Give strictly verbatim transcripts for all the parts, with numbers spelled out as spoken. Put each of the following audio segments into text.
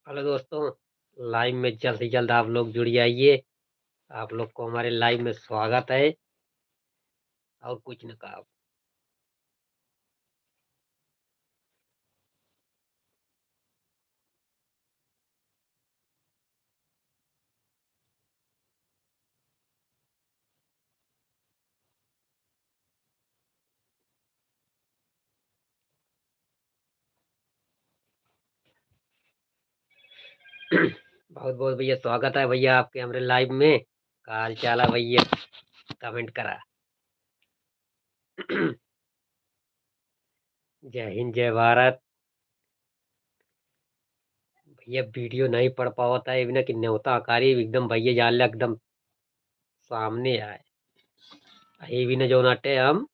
हेलो दोस्तों, लाइव में जल्द से जल्द आप लोग जुड़ जाइए। आप लोग को हमारे लाइव में स्वागत है और कुछ न कहा। बहुत बहुत भैया स्वागत है भैया आपके हमरे लाइव में। का हाल चाल है भैया, कमेंट करा। जय हिंद, जय भारत। भैया वीडियो नहीं पढ़ पावत है, बिना कि न्योता हकारी एकदम भैया जान ले एकदम सामने आए। यही बिना जौन आटे हम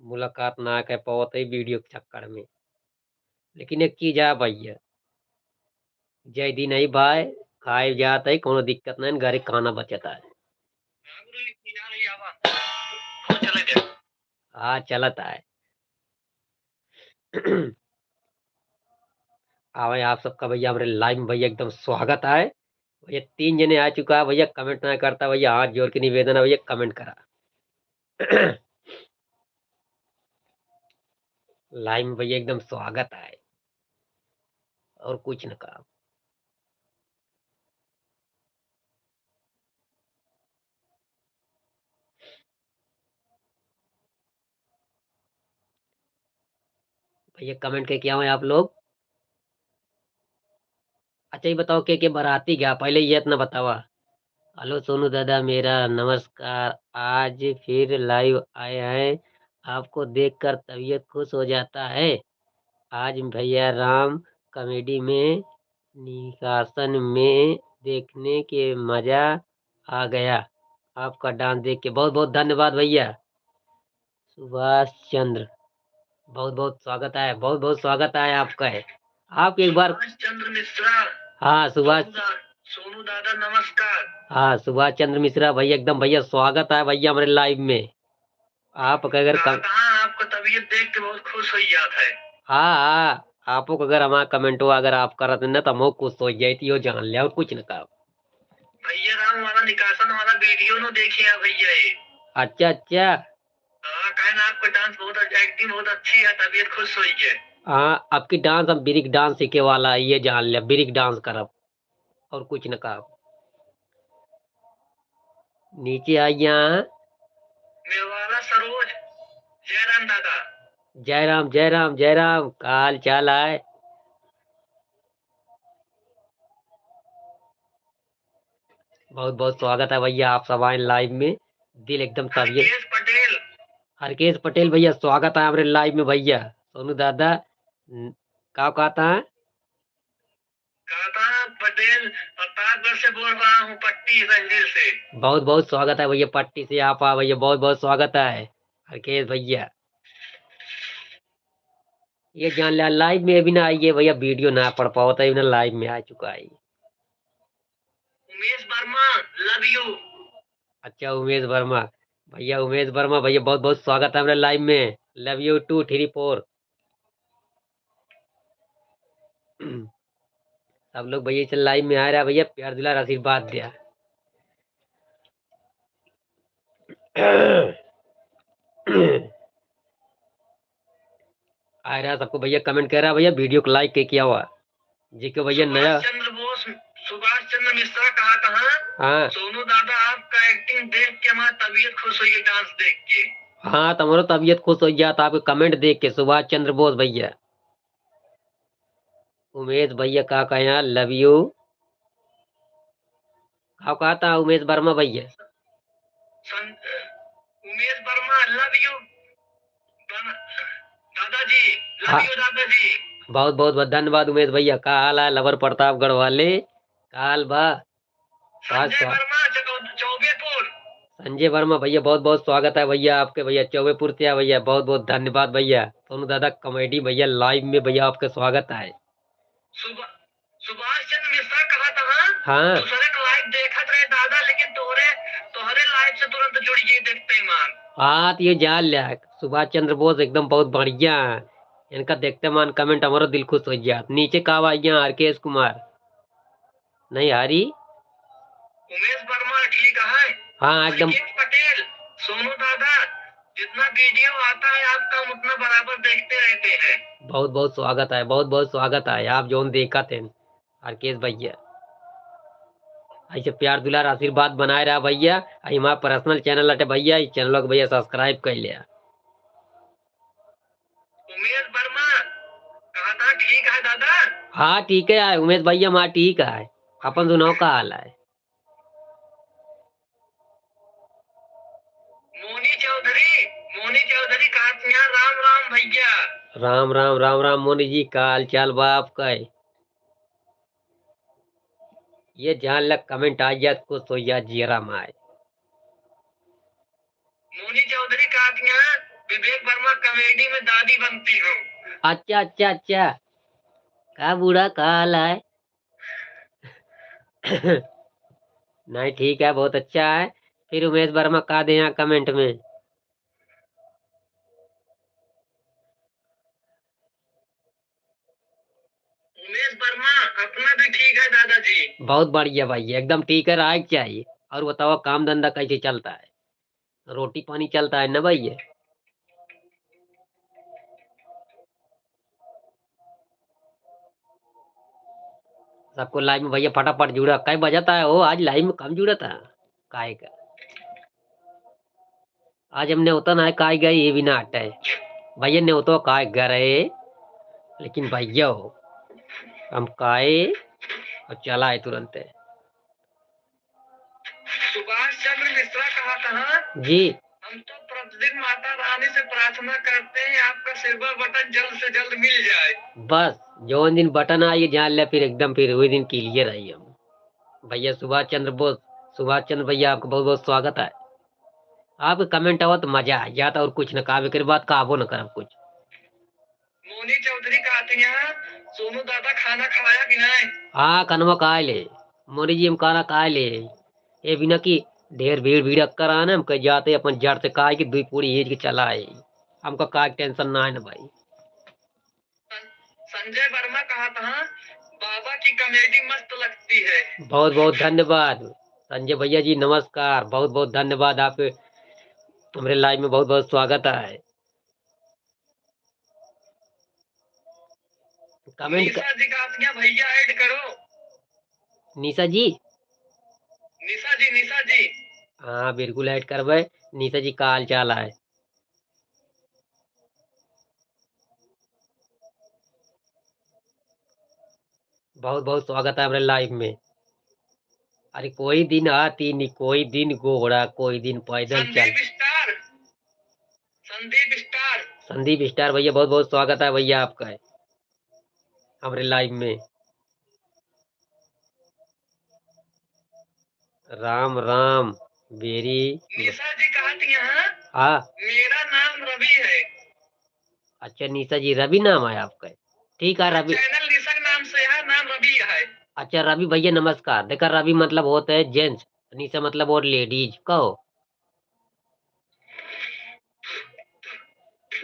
मुलाकात ना कर पावत है वीडियो के चक्कर में। लेकिन एक चीज है भैया, जय दिन आई भाई, खाए जात है, कोनो दिक्कत नहीं, घरे खाना बचत है। हाँ, चलत है। आवे आप सबका भैया हमरे लाइव में भैया एकदम स्वागत है। भैया तीन जने आ चुका है भैया, कमेंट ना करता भैया, हाथ जोड़ के निवेदन है भैया, कमेंट करा। लाइव में भैया एकदम स्वागत है और कुछ न कहा। भैया कमेंट के क्या हुआ आप लोग? अच्छा ये बताओ के के बराती गया, पहले ये इतना बतावा। हेलो सोनू दादा मेरा नमस्कार, आज फिर लाइव आए हैं, आपको देखकर तबीयत खुश हो जाता है। आज भैया राम कॉमेडी में निकासन में देखने के मजा आ गया आपका डांस देख के। बहुत बहुत धन्यवाद भैया। सुभाष चंद्र, बहुत बहुत स्वागत है, बहुत बहुत स्वागत है आपका है। आपके एक बार सुभाष चंद्र मिश्रा। हाँ सुभाष। सोनू दा-, सोनू दादा नमस्कार। हाँ सुभाष चंद्र मिश्रा भैया एकदम भैया स्वागत है भैया हमरे लाइव में। आप अगर कम- कहा आपको तबीयत देख के बहुत खुश हो जात है। हाँ हाँ, आपको अगर हमारा कमेंटो अगर आप करत न तो हम खुश हो जाए, यो जान ले और कुछ न कहा। भैया राम वाला निकासन वाला वीडियो न देखे हैं भैया ये। अच्छा अच्छा। हाँ, काहे ना आपका डांस बहुत अच्छा, एक्टिंग बहुत अच्छी है, तबीयत खुश होई है। हाँ, आपकी डांस हम ब्रेक डांस सीखे वाला है, ये जान ले, ब्रेक डांस करब और कुछ न कहब। नीचे आ यहाँ। मेवाला सरोज, जय राम दादा। जय राम, जय राम, जय राम, का हाल चाल है? बहुत बहुत स्वागत है भैया, आप सब आए लाइव में। दिल एकदम तबियत हरकेश पटेल। हरकेश पटेल भैया, स्वागत है हमरे लाइव में भैया। सोनू दादा, न-, का कहता है? कहता है पटेल, प्रतापगढ़ से बोल रहा हूँ, पट्टी संजीव से। बहुत बहुत स्वागत है भैया, पट्टी से आप आ भैया, बहुत बहुत स्वागत है हरकेश भैया। ये जान लिया, लाइव में भी ना आइए भैया, वीडियो ना पढ़ पावत है, ना लाइव में आ चुका है। उमेश वर्मा, love you। अच्छा, उमेश वर्मा भैया, उमेश वर्मा भैया, बहुत बहुत स्वागत है हमरे लाइव में। Love you two three four। सब लोग भैया इस लाइव में आ रहा है भैया, प्यार दुलार आशीर्वाद दिया। आ रहा सबको भैया, कमेंट कर रहा भैया, वीडियो को लाइक के किया हुआ। जी के भैया सुभाष नया चंद्र बोस, सुभाष चंद्र मिश्रा कहा कहाँ? हाँ। सोनू दादा आपका एक्टिंग देख के हमारा तबीयत खुश हुई है, डांस देख के। हाँ, तुम्हारा तबीयत खुश हो गया था आपके कमेंट देख के, सुभाष चंद्र बोस भैया। उमेश भैया का कहे, love you। का कहता उमेश वर्मा भैया? सन-, उमेश वर्मा, love you। बन-, दादाजी, love हाँ। You दादाजी। बहुत, बहुत, बहुत धन्यवाद उमेश भैया। का हाल है लवर प्रतापगढ़ वाले? का हाल बा? संजय वर्मा, चौ-, चौबेपुर। संजय वर्मा भैया, बहुत, बहुत स्वागत है भैया आपके भैया, चौबेपुर से आ भैया, बहुत, बहुत धन्यवाद भैया। सोनू दादा कॉमेडी भैया लाइव में भैया आपका स्वागत है। सुबह सुभाष चंद्र मिश्रा कहा था, हाँ। दूसरे के लाइव देखत रहे दादा, लेकिन तोहरे, तोहरे लाइव से तुरंत जुड़ गई देखते ही मान। हाँ, तो ये जान लिया, सुभाष चंद्र बोस एकदम बहुत बढ़िया है। इनका देखते मान comment हमरो दिल खुश होइ जात। नीचे का बा यहाँ? आरकेश कुमार। नहीं, हरी। उमेश वर्मा ठीक है। हाँ, एकदम। अनिकेत पटेल, सोनू दादा, जितना video आता है आपका, हम उतना बराबर देखते रहते हैं। बहुत बहुत स्वागत है, बहुत बहुत स्वागत है। आप जौन देखत हैं, आरकेश भैया, ऐसे प्यार दुलार आशीर्वाद बनाए रहा भैया। आ हमारा personal channel अटे भैया, इस channel को भैया subscribe कर लिया। उमेश वर्मा, कहा था ठीक है दादा? हाँ, ठीक है, आए उमेश भैया, हाँ, ठीक है। अपन सुनाओ, का हाल है? मोनी चौधरी, मोनी चौधरी, कहा था यहाँ? राम राम भैया। राम राम, राम राम मोनी जी, का हाल चाल बा आपका? ये जान लग comment आ जात, कुछ हो जात जियरा माय। मोनी चौधरी कहा था यहाँ? विवेक वर्मा comedy में दादी बनती हूँ। अच्छा, अच्छा, अच्छा। का बूढ़ा, का हाल है? नहीं, ठीक है, बहुत अच्छा है। फिर उमेश वर्मा का दे यहाँ comment में। उमेश वर्मा, अपना भी ठीक है दादाजी। बहुत बढ़िया भैया, एकदम ठीक है, रहा के चाहिए। और बताओ, काम धंधा कैसे चलता है? रोटी पानी चलता है ना भैया? सबको live में भैया फटाफट जुड़ा। कै बजाता है वो, आज live में कम जुड़ा था, काहे का? आज हम नेवता ना काहे गए, ये भी ना हटे। भैया नेवतो काहे गए, लेकिन भैया हो, हम काहे और चला है तुरंते। सुभाष चंद्र मिश्रा कहा था, जी। हम तो प्रतिदिन माता रानी से प्रार्थना करते हैं, आपका silver button जल्द से जल्द मिल जाए। बस, जौन दिन button आई, जान ले, फिर एकदम, फिर वही दिन clear आई हम। भैया सुभाष चंद्र बोस, सुभाष चंद्र भैया, आपका बहुत बहुत स्वागत है। आपके comment आवा तो मजा आ जाता, और कुछ न कहा, एकर बाद कहबो न करब कुछ। मोनी चौधरी कहती हैं, "सोनू दादा खाना खाया कि नहीं?" हाँ, खानवा खाए ले। मोनी जी, हम खाना खाए ले। ये बिना कि ढेर भीड़ भीड़ अक्कर आने, हम कह जाते अपन जड़ से खाए कि दुई पूरी ईज के चला है। हमका का tension ना है ना भाई। सं-, संजय वर्मा कहा था, "बाबा की comedy मस्त लगती है।" बहुत बहुत धन्यवाद संजय भैया जी, नमस्कार। बहुत बहुत धन्यवाद, आप हमरे live में बहुत बहुत स्वागत है। Comment क- निशा जी का अपने भैया add करो। निशा जी? निशा जी, निशा जी। हाँ, बिल्कुल add करबे। निशा जी, का हाल चाल है? बहुत बहुत स्वागत है हमरे live में। अरे कोई दिन हाथी नी, कोई दिन घोड़ा, कोई दिन पैदल चल। संदीप स्टार, संदीप स्टार। संदीप स्टार भैया, बहुत बहुत स्वागत है भैया आपका है हमरे live में। राम राम, very निशा जी कहत यहाँ, हाँ। मेरा नाम रवि है। अच्छा निशा जी, रवि नाम है आपका? ठीक है, रवि। Channel निशा के नाम से है, नाम रवि है। अच्छा रवि भैया नमस्कार। देखा रवि मतलब होत है gents, निशा मतलब होत ladies। कहो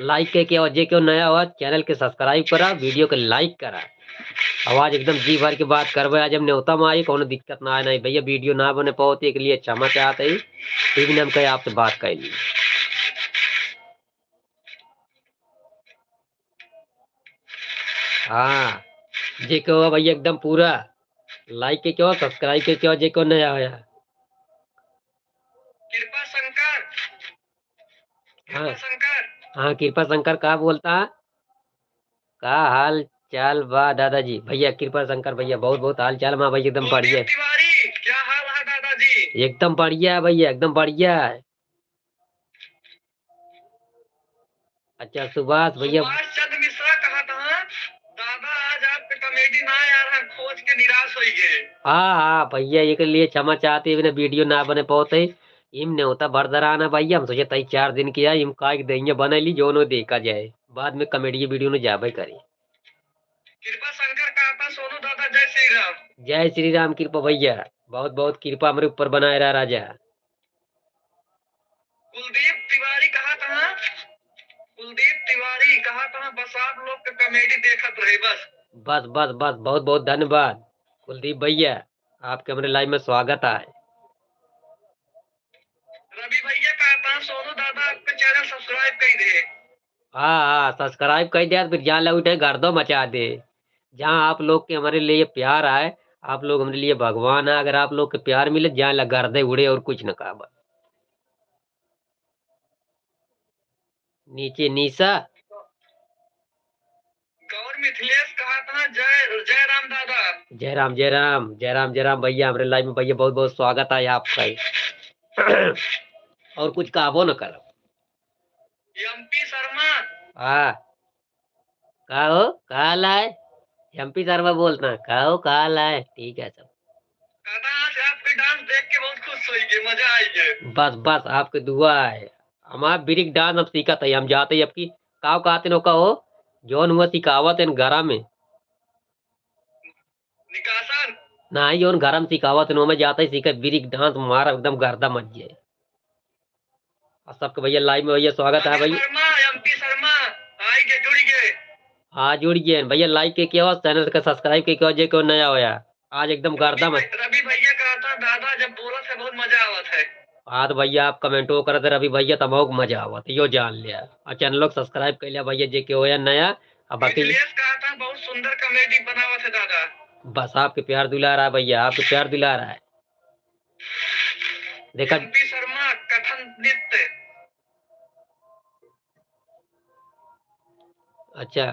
like के, के और जे केहू नया हो channel के subscribe करा, video के like करा। आवाज एकदम जी भर के बात करबे। आज हम नेवता में आई, कौनो दिक्कत ना आए, नहीं भैया video ना बने पावत, एक लिए क्षमा चाहत है, फिर भी हम कहे आपसे बात कर ली। हाँ, जे केहू भैया एकदम पूरा like के केहू, subscribe के केहू, जे केहू नया होया। कृपा शंकर, कृपा हाँ। शंकर। हाँ, कृपा शंकर का बोलता? का हाल चाल बा दादाजी? भैया कृपा शंकर भैया, बहुत बहुत हाल चाल बा भैया, एकदम बढ़िया। कुलदीप तिवारी, क्या हाल है दादाजी? एकदम बढ़िया है भैया, एकदम बढ़िया है। अच्छा सुभाष भैया। सुभाष चंद्र मिश्रा कहा था, "दादा आज आपके comedy ना आ रहा, खोज के निराश हो गए।" हाँ हाँ भैया, एक लिए क्षमा चाहते, बिना video ना बने पावत है। इम नेवता बरदराना भैया, हम सोचे तई चार दिन किया, इम काहे के देंगे बने ली, जोनो देखा जाए, बाद में comedy video में जाबे करी। कृपा शंकर कहा था, "सोनू दादा जय श्री राम।" जय श्री राम कृपा भैया, बहुत बहुत कृपा हमरे ऊपर बनाए रहा राजा। कुलदीप तिवारी कहा था, कुलदीप तिवारी कहा था, बस आप लोग के comedy देखत रहे बस। बस, बस, बस, बहुत, बहुत धन्यवाद कुलदीप भैया, आपके हमरे live में स्वागत है। रवि भैया कहा था, सोनू दादा आपके channel subscribe कर दे। हाँ, हाँ, subscribe कर दे, फिर जान ला उठे गर्दो मचा दे। जहाँ आप लोग के हमरे लिए प्यार आए, आप लोग हमरे लिए भगवान है। अगर आप लोग के प्यार मिले, जान ला गर्दे उड़े और कुछ न कहा। नीचे निशा। गौर मिथिलेश कहा था, जय, जय राम दादा। जय राम, जय राम, जय राम, जय राम भैया, हमरे live में भैया बहुत बहुत स्वागत है आपका। और कुछ कहबो न करब। एमपी शर्मा। हाँ। का हो? का हाल है? एमपी शर्मा बोलता। का हो? का हाल है? ठीक है सब। दादा, आज आपके dance देख के बहुत खुश होइगे, मजा आइगे। बस, बस, आपके दुआ है। हमार break dance हम सीखत है, हम जाते ही अबकी, का कहते नो का हो? जौन हुआ सिखावत है घरा में। निकासन। नाही, जौन घरा में सिखावत है, ओमे जाते ही सीखे, break dance मारा एकदम गर्दा मच जाए। और सबके भैया live में भैया स्वागत है भैया। शर्मा, एमपी शर्मा, आइगे, जुड़िगे। हाँ, जुड़िगे भैया, like के किया हुआ, channel के subscribe के किया हुआ, जे कोई नया होया, आज एकदम गर्दा में। रवि भैया कहा था, दादा जब बोलत है बहुत मजा आवत है। हाँ तो भैया आप comment वो करत है, रवि भैया तमाम को मजा आवत है, यो जान लिया। और channel को subscribe कर लिया भैया, जे के होया नया। अब बाकी मिथिलेश कहा था, बहुत सुंदर comedy बनावत है दादा। बस आपके प्यार दुलार है भैया, आपके प्यार दुलार है। देखा एमपी शर्मा कथन नृत्य। अच्छा,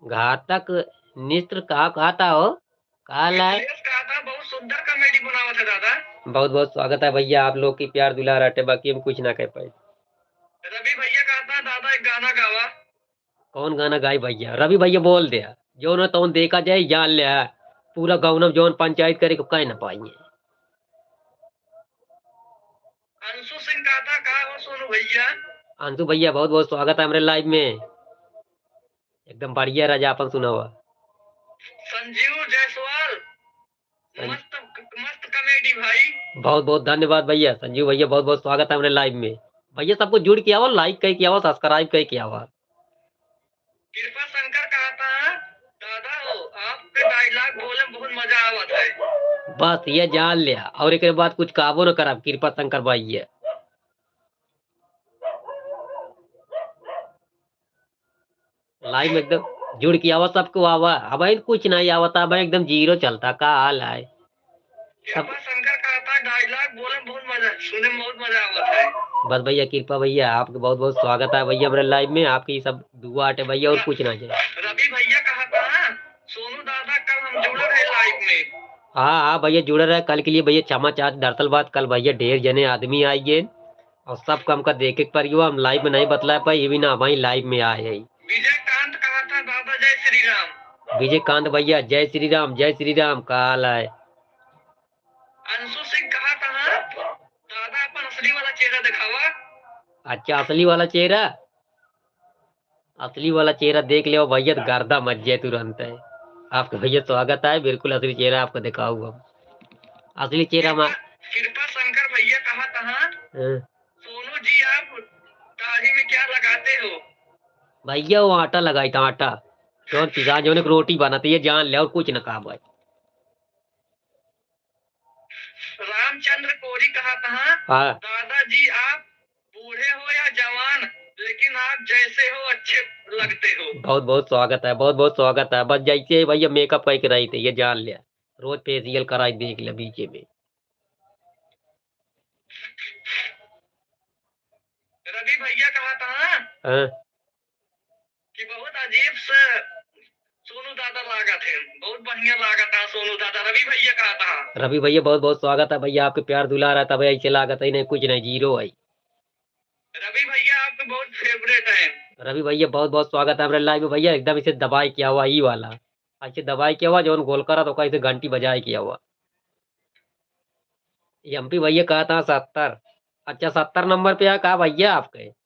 घातक नृत्य का कहता हो? का ला? मिथिलेश कहा था, बहुत सुंदर comedy बनावत है दादा। बहुत बहुत स्वागत है भैया, आप लोग की प्यार दुलार हटे, बाकी हम कुछ ना कह पाए। रवि भैया कहा था, दादा एक गाना गावा। कौन गाना गाई भैया? रवि भैया बोल दे, जौन तौन देखा जाए, जान ले, पूरा गाँव में जौन पंचायत करे को कह ना पाइए। अंशु सिंह कहा था, का हो सोनू भैया? अंशु भैया, बहुत बहुत स्वागत है हमरे live में। एकदम बढ़िया राजा, अपन सुनावा। संजीव जायसवाल, सं- मस्त, मस्त comedy भाई। बहुत बहुत धन्यवाद भैया, संजीव भैया, बहुत बहुत स्वागत है हमरे live में। भैया सबको जुड़ के आवा, like करके आवा, subscribe करके आवा। कृपा शंकर कहा था, दादा हो, आपके dialogue बोले में बहुत मजा आवत है। बस ये जान लिया, और एक बात कुछ कहबो न करब, कृपा शंकर भाई ये। Live में एकदम जुड़ के आवा, सबको आवा। अब कुछ नहीं आवता, अब एकदम zero चलता, का हाल है? सब कृपा शंकर कहा था, dialogue बोले में बहुत मजा, सुने में बहुत मजा आवत है। बस भैया, कृपा भैया, आपके बहुत बहुत स्वागत है भैया हमरे live में। आपके ये सब दुआ हटे भैया, और कुछ ना चाहिए। रवि भैया कहा था, सोनू दादा कल हम जुड़े रहे live में। हाँ, हाँ भैया, जुड़े रहे। कल के लिए भैया क्षमा चाहत, दरअसल बात कल भैया ढेर जने आदमी आइगे और सब काम का देखे के परियो, हम live में नहीं बतला पाए, ये भी ना हमारी live में आए है। विजयकांत कहा था, दादा जय श्री राम। विजयकांत भैया, जय श्री राम, जय श्री राम, का हाल है? अंशु सिंह कहा था, दादा अपन असली वाला चेहरा दिखावा। अच्छा, असली वाला चेहरा, असली वाला चेहरा देख ले भैया तो गर्दा मच जाए तुरंत है। आपके भैया स्वागत है, बिल्कुल असली चेहरा आपको दिखाऊ हम। असली चेहरा मा- कृपा शंकर भैया कहा था, हाँ। सोनू जी, आप दाढ़ी में क्या लगाते हो? भैया, वो आटा लगाई था, आटा। जौन पिसान, जौन एक रोटी बनत है, ये जान ले, और कुछ ना कहा भाई। रामचंद्र कोरी कहा था, हाँ। दादाजी, आप बूढ़े हो या जवान, लेकिन आप जैसे हो, अच्छे लगते हो। बहुत बहुत स्वागत है, बहुत बहुत स्वागत है। बस जैसे ही भैया makeup करके रही थे, ये जान ले, रोज facial कराई देख ले बीचे में। रवि भैया कहा था, हाँ। कि बहुत अजीब से सोनू दादा लागत है, बहुत बढ़िया लागत है सोनू दादा। रवि भैया कहा था। रवि भैया, बहुत बहुत स्वागत है भैया, आपके प्यार दुलार है, तबे ऐसे लागत है, नहीं कुछ नहीं, zero है। रवि भैया आपके बहुत favourite है। रवि भैया, बहुत बहुत स्वागत है हमरे live में भैया, एकदम इसे दबाए किया हुआ, ई वाला, ऐसे दबाए किया हुआ, जौन गोल करा तो कैसे घंटी बजाए किया हुआ। एमपी भैया कहा था सत्तर। अच्छा, सत्तर नंबर पे है का भैया आपके?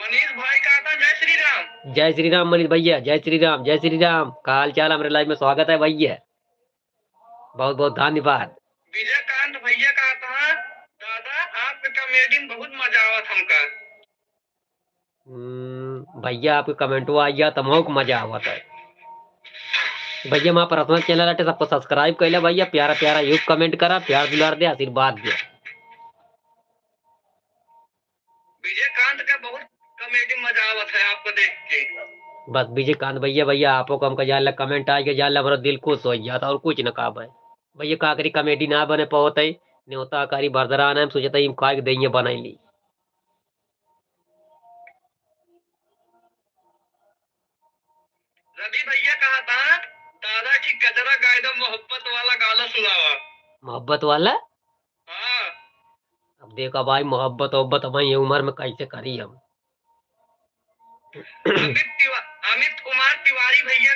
मनीष भाई कहा था, जय श्री राम। जय श्री राम मनीष भैया, जय श्री राम, जय श्री राम। का हाल चाल? हमरे live में स्वागत है भैया, बहुत बहुत धन्यवाद। विजयकांत भैया कहा था, दादा आपके comedy में बहुत मजा आवत हमका। हम्म, भैया आपके कमेंटवा आ गया, तमहू के मजा आवत है। भैया हमार पर्सनल चैनल हटे, सबको सब्सक्राइब कइला भैया, प्यारा प्यारा यूं कमेंट करा, प्यार दुलार दे, आशीर्वाद दे। विजयकांत का बहुत कॉमेडी मजा आवत है आपको देख के। बस विजयकांत भैया, भैया आपो को हमका जान ला कमेंट आइके जान ला, हमारा दिल खुश होइ जाता और कुछ न का भाई। भैया का करी, कॉमेडी ना बने पावत है, न्योता करी बरदरान है, हम सोचत है हम काहे के दइये बनाई ली। रवि भैया कहा था, दादा की कजरा गाय दो, मोहब्बत वाला गाना सुनावा। मोहब्बत वाला? हाँ। अब देखा भाई, मोहब्बत वोहब्बत हम ये उम्र में कैसे करी हम। अमित तिवा-, अमित कुमार तिवारी भैया,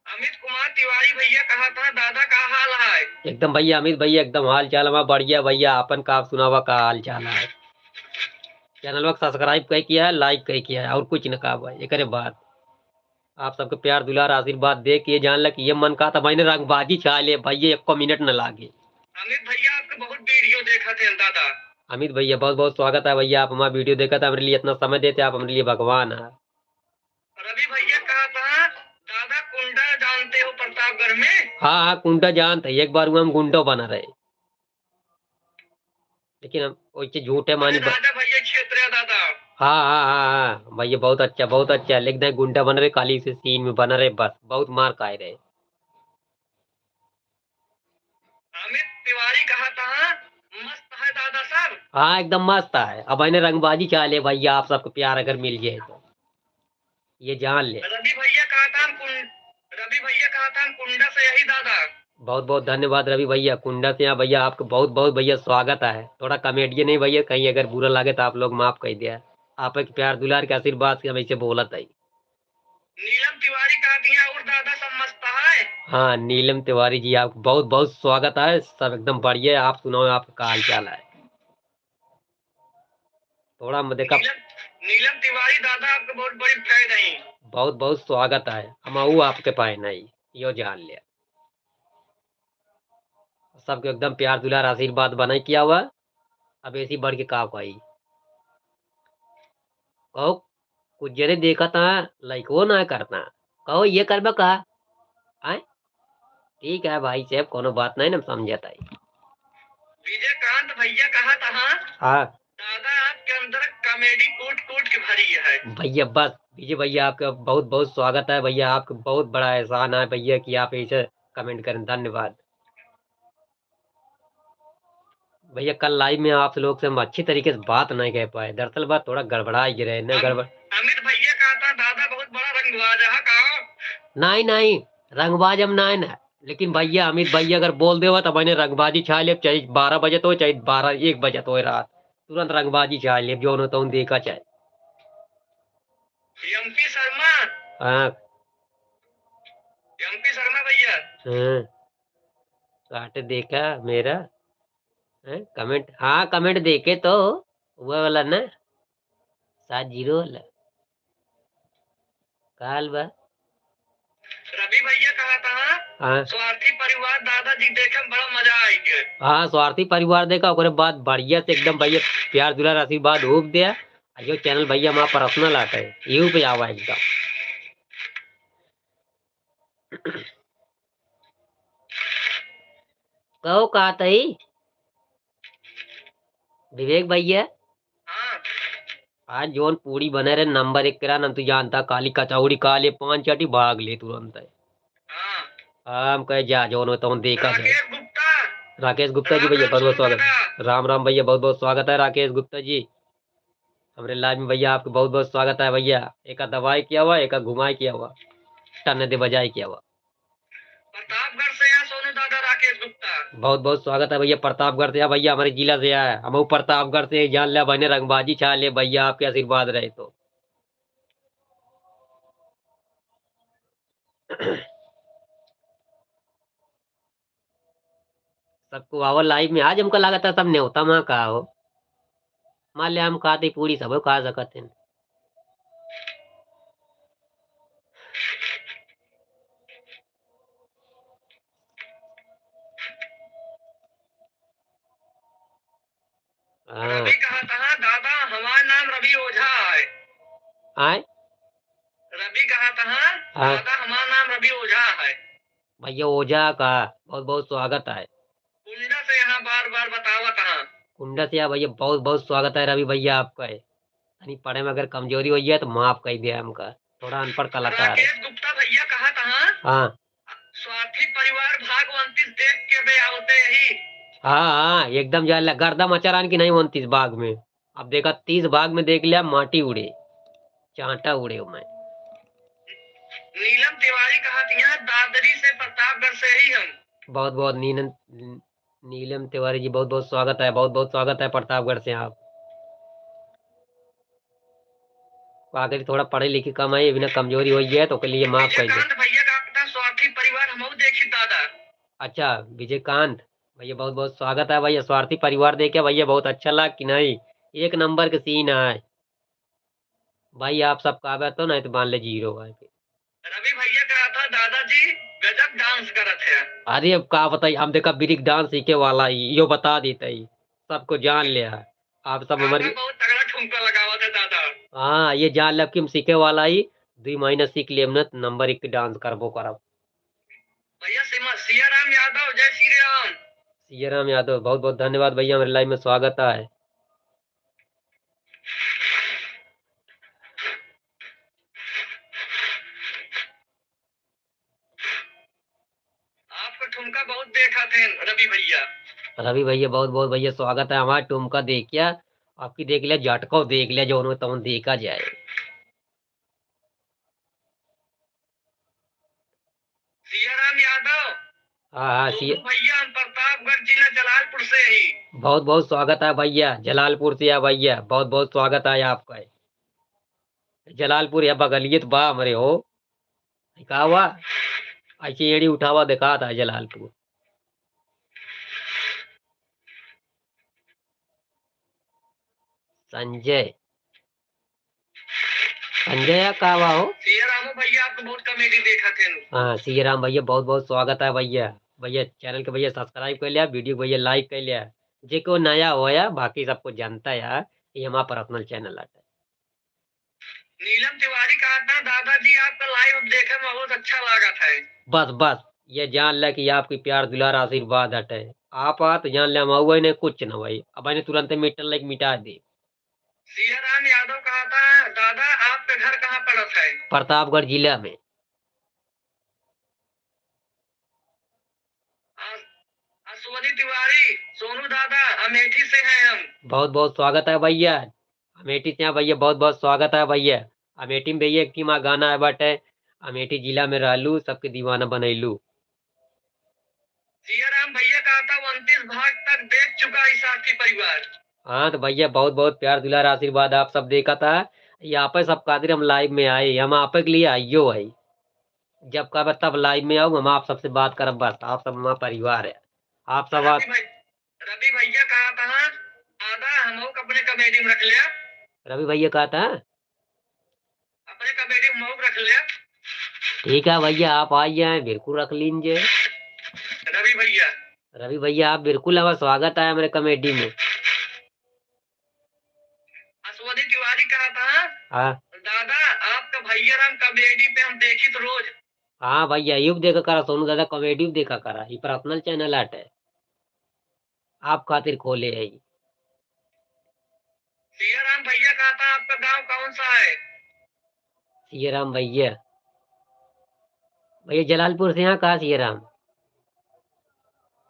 अमित कुमार तिवारी भैया कहा था, दादा का हाल है? एकदम भैया, अमित भैया एकदम हाल चाल हमार बढ़िया भैया, आपन का सुनावा, का हाल चाल है? चैनलवा के सब्सक्राइब कई किया है, लाइक कई किया है, और कुछ न का भाई। एकरे बाद आप सबके प्यार दुलार आशीर्वाद दे के ये जान ला कि ये मन का था भाई ने रंगबाजी छा ले भैया, एको मिनट न लागे। अमित भैया आपके बहुत वीडियो देखा थे दादा। अमित भैया बहुत बहुत स्वागत है भैया, आप हमारा वीडियो देखा था, हमारे लिए इतना समय देते आप हमारे लिए भगवान है। रवि भैया कहा था, दादा कुंडा जानते हो प्रतापगढ़ में? हाँ हाँ, कुंडा जानते हैं, एक बार हुआ हम गुंडो बना रहे, लेकिन हम वैसे झूठे मानी ब- राजा भैया क्षेत्र है दादा। हाँ हाँ हाँ हाँ भैया, बहुत अच्छा बहुत अच्छा, लिख दे गुंडा बन रहे, काली से सीन में बन रहे, बस बहुत मार खाए रहे। अमित तिवारी कहा था, मस्त है दादा सब। हाँ एकदम मस्त है, अब इन्हें रंगबाजी चाह ले भैया, आप सबको प्यार अगर मिल जाए तो। ये जान ले। रवि भैया कहा था हम कुं-, रवि भैया कहा था हम कुंडा से यही दादा। बहुत बहुत धन्यवाद रवि भैया, कुंडा से यहाँ भैया आपको बहुत बहुत भैया स्वागत है। थोड़ा कॉमेडियन है भैया, कहीं अगर बुरा लगे तो आप लोग माफ कर दिया। आप एक प्यार दुलार के आशीर्वाद से हम ऐसे बोलत है। नीलम तिवारी कहा दिया और दादा सब मस्त है। हाँ नीलम तिवारी जी आपको बहुत बहुत स्वागत है, सब एकदम बढ़िया है। आप सुनाओ आपका का हाल चाल है? थोड़ा म-, देखा। नीलम, नीलम तिवारी दादा आपके बहुत बड़ी फैन है। बहुत बहुत स्वागत है, हम आऊ आपके पाए नहीं, यो जान लिया। सबके एकदम प्यार दुलार आशीर्वाद बनाए किया हुआ। अब ऐसी बढ़ के का कोई कहो, कुछ जने देखा था, लाइक वो ना करता। कहो ये करबा का? आए? ठीक है भाई साहब, कोनो बात नहीं, हम समझत है। विजयकांत भैया कहा था, हाँ। दादा आपके अंदर कॉमेडी कूट कूट के भरी है। भैया बस, विजय भैया आपका बहुत बहुत स्वागत है भैया, आपका बहुत बड़ा एहसान है भैया कि आप ऐसे कमेंट करें, धन्यवाद। भैया कल लाइव में आप लोग से हम अच्छी तरीके से बात नहीं कर पाए, दरअसल बात थोड़ा गड़बड़ा ही रहे, नहीं अम-, गड़बड़। अमित भैया कहा था दादा बहुत बड़ा रंगबाज है का? नहीं नहीं, रंगबाज हम नहीं ना, लेकिन भैया अमित भैया अगर बोल देवा तो मैंने रंगबाजी छा ले, चाहे बारह बजे तो, चाहे बारह एक बजे तो रात, तुरंत रंगबाजी छा ले, जो न तो देखा चाहे। एमपी शर्मा। हाँ। एमपी शर्मा भैया। हाँ। काट देखा मेरा, हैं, कमेंट, हाँ, कमेंट देखे तो, वो वाला ना, सात जीरो वाला। काल बा। रवि भैया कहा था, हाँ। स्वार्थी परिवार दादाजी देखे में बड़ा मजा आई के। हाँ, स्वार्थी परिवार देखा, ओकरे बाद बढ़िया से एकदम भैया प्यार दुलार आशीर्वाद खूब दिया। आ यो चैनल भैया हमारा पर्सनल आटा है, यू पे आवा एकदम। कहो का तई? विवेक भैया, हाँ। आज जोन पूड़ी बने रहे नंबर एक करा, ना तू जानता, काली कचौड़ी खा ले, पान चाटी भाग ले तुरंत है। हाँ। हम कहे जा जोन हो तौन देखा जाए। राकेश गुप्ता। राकेश गुप्ता जी भैया, बहुत बहुत स्वागत। राम राम भैया, बहुत बहुत स्वागत है राकेश गुप्ता जी। हमरे लाइव में भैया आपके बहुत बहुत स्वागत है भैया। एका दबाए किया हुआ, एका घुमाए किया हुआ, टन दे बजाए किया हुआ। प्रतापगढ़ से हैं सोनू दादा, राकेश गुप्ता। बहुत बहुत स्वागत है भैया प्रतापगढ़ से। हाँ भैया, हमारे जिला से आया, हम प्रतापगढ़ से। जान ले बहने, रंगबाजी छा ले भैया, आपके आशीर्वाद रहे तो। सबको आवा लाइव में। आज हमका लागत है सब नेवता मा का हो। मान ले हम खाते पूरी सब खा सकत हैं। हाँ। रवि कहा था, दादा, हमार नाम रवि ओझा है। आय? रवि कहा था, हाँ। दादा, हमारा नाम रवि ओझा है। भैया ओझा का बहुत बहुत स्वागत है। कुंडा से यहाँ बार बार बतावत हाँ। कुंडा से यहाँ भैया बहुत बहुत स्वागत है रवि भैया आपका है। तनी पढ़े में अगर कमजोरी होइ जाए तो माफ कइ दे हमका, थोड़ा अनपढ़ कलाकार है। राकेश गुप्ता भैया कहा था, हाँ। हाँ। स्वार्थी परिवार भाग उनतीस देख के बे आवते ही। हाँ, हाँ, एकदम जान ला, गर्दा मचा रहन कि नहीं उनतीस भाग में। अब देखा, तीस भाग में देख लिया, माटी उड़े, चांटा उड़े ओमे। नीलम तिवारी कहा थी, यहाँ दादरी से, प्रतापगढ़ से ही हम। बहुत बहुत नीलम, नीलम तिवारी जी, बहुत बहुत स्वागत है, बहुत बहुत स्वागत है प्रतापगढ़ से आप। आखिर थोड़ा पढ़े लिखे कम है, बिना कमजोरी होइ गया है, तो ओके लिए माफ कर दे। विजयकांत भैया का अपना स्वार्थी परिवार हम देखी दादा। अच्छा, विजयकांत भैया, बहुत बहुत स्वागत है भैया। स्वार्थी परिवार देखे भैया, बहुत अच्छा लाग कि नहीं? एक नंबर के सीन है भाई। आप सब का तो नहीं तो मान ले जीरो है। रवि भैया कहा था, दादाजी गजब डांस करत है। अरे अब का बताई, हम देखा ब्रेक डांस सीखे वाला ही, यो बता देते ही, सबको जान ले है। आप सब हमारे काका बहुत तगड़ा ठुमका लगावत है दादा। हाँ, ये जान लब कि हम सीखे वाला ही, दुई महीना सीख लेब न, नंबर एक के डांस करबो करब। भैया सिमा-, सिया राम यादव, जय श्री राम। सिया राम यादव, बहुत बहुत धन्यवाद भैया, हमारे लाइव में स्वागत है। आपका ठुमका बहुत देखा थे रवि भैया। रवि भैया, बहुत बहुत भैया स्वागत है। हमारा ठुमका देखिया, आपकी देख लिया, झटको देख लिया, जो उन्होंने तमन देखा जाए। सियाराम यादव। हाँ, हाँ, सोनू सिया- भैया, हम प्रतापगढ़ जिला जलालपुर से ही। बहुत बहुत स्वागत है भैया, जलालपुर से है भैया, बहुत बहुत स्वागत है आपका। जलालपुर या बगलिए तो बा हमरे हो। का हुआ? ऐसे एड़ी उठावा दिखात है जलालपुर। संजय, संजय या का हुआ हो? सिया रामू भैया, आपको बहुत कॉमेडी देखा थे। हाँ, सिया राम भैया, बहुत बहुत स्वागत है भैया। भैया, चैनल के भैया सब्सक्राइब कर लिया, वीडियो भैया लाइक कर लिया। जे को नया हो या, बाकी सबको जानता है, ये हमारा पर्सनल चैनल आता है। नीलम तिवारी कहा था, दादाजी आपका लाइव देखे में बहुत अच्छा लागत है। बस, बस, ये जान ले कि आपकी प्यार, दुलार, आशीर्वाद हटे। आप आ तो जान ले हम हुए नहीं, कुछ न भाई। अब मैंने तुरंत मीटर लाइक मिटा दे। सियाराम यादव कहा था, दादा आपके घर कहाँ पड़त है? प्रतापगढ़ जिला में। अस-, अश्वनी तिवारी, सोनू दादा, अमेठी से हैं हम। बहुत बहुत स्वागत है भैया, अमेठी से हैं भैया, बहुत बहुत स्वागत है भैया। अमेठी में भैया एक ठे हमार गाना है बाटे, अमेठी जिला में रहलू, सबके दीवाना बनैलू। सियाराम भैया कहा था, उनतीस भाग तक देख चुका है साथी परिवार। हाँ तो भैया, बहुत बहुत प्यार दुलार आशीर्वाद आप सब देखा था। ये आपे सब खातिर हम लाइव में आए, हम आपे के लिए आइयो है। जब कहबे तब लाइव में आऊ, हम आप सबसे बात करब, बस आप सब हमारा परिवार है। आप सब आ- रवि भाई, रवि भैया कहा था, दादा हमहू के अपने कॉमेडी में रख लिया। रवि भैया कहा था? अपने कॉमेडी में हमहू के रख लिया। ठीक है भैया, आप आ जाए, बिल्कुल रख लीजिए। रवि भैया। रवि भैया, आप बिल्कुल, हमारा स्वागत है हमारे कॉमेडी में। अश्वनी तिवारी कहा था, हाँ। दादा, आपका भैया राम कॉमेडी पे हम देखी तो रोज। हाँ भैया, यू देखा करा सोनू दादा, कॉमेडी देखा करा, ये पर्सनल चैनल आटे, आप खातिर खोले है। सियाराम भैया कहा था, आपका गांव कौन सा है? सियाराम भैया, भैया जलालपुर से यहाँ कहाँ सियाराम?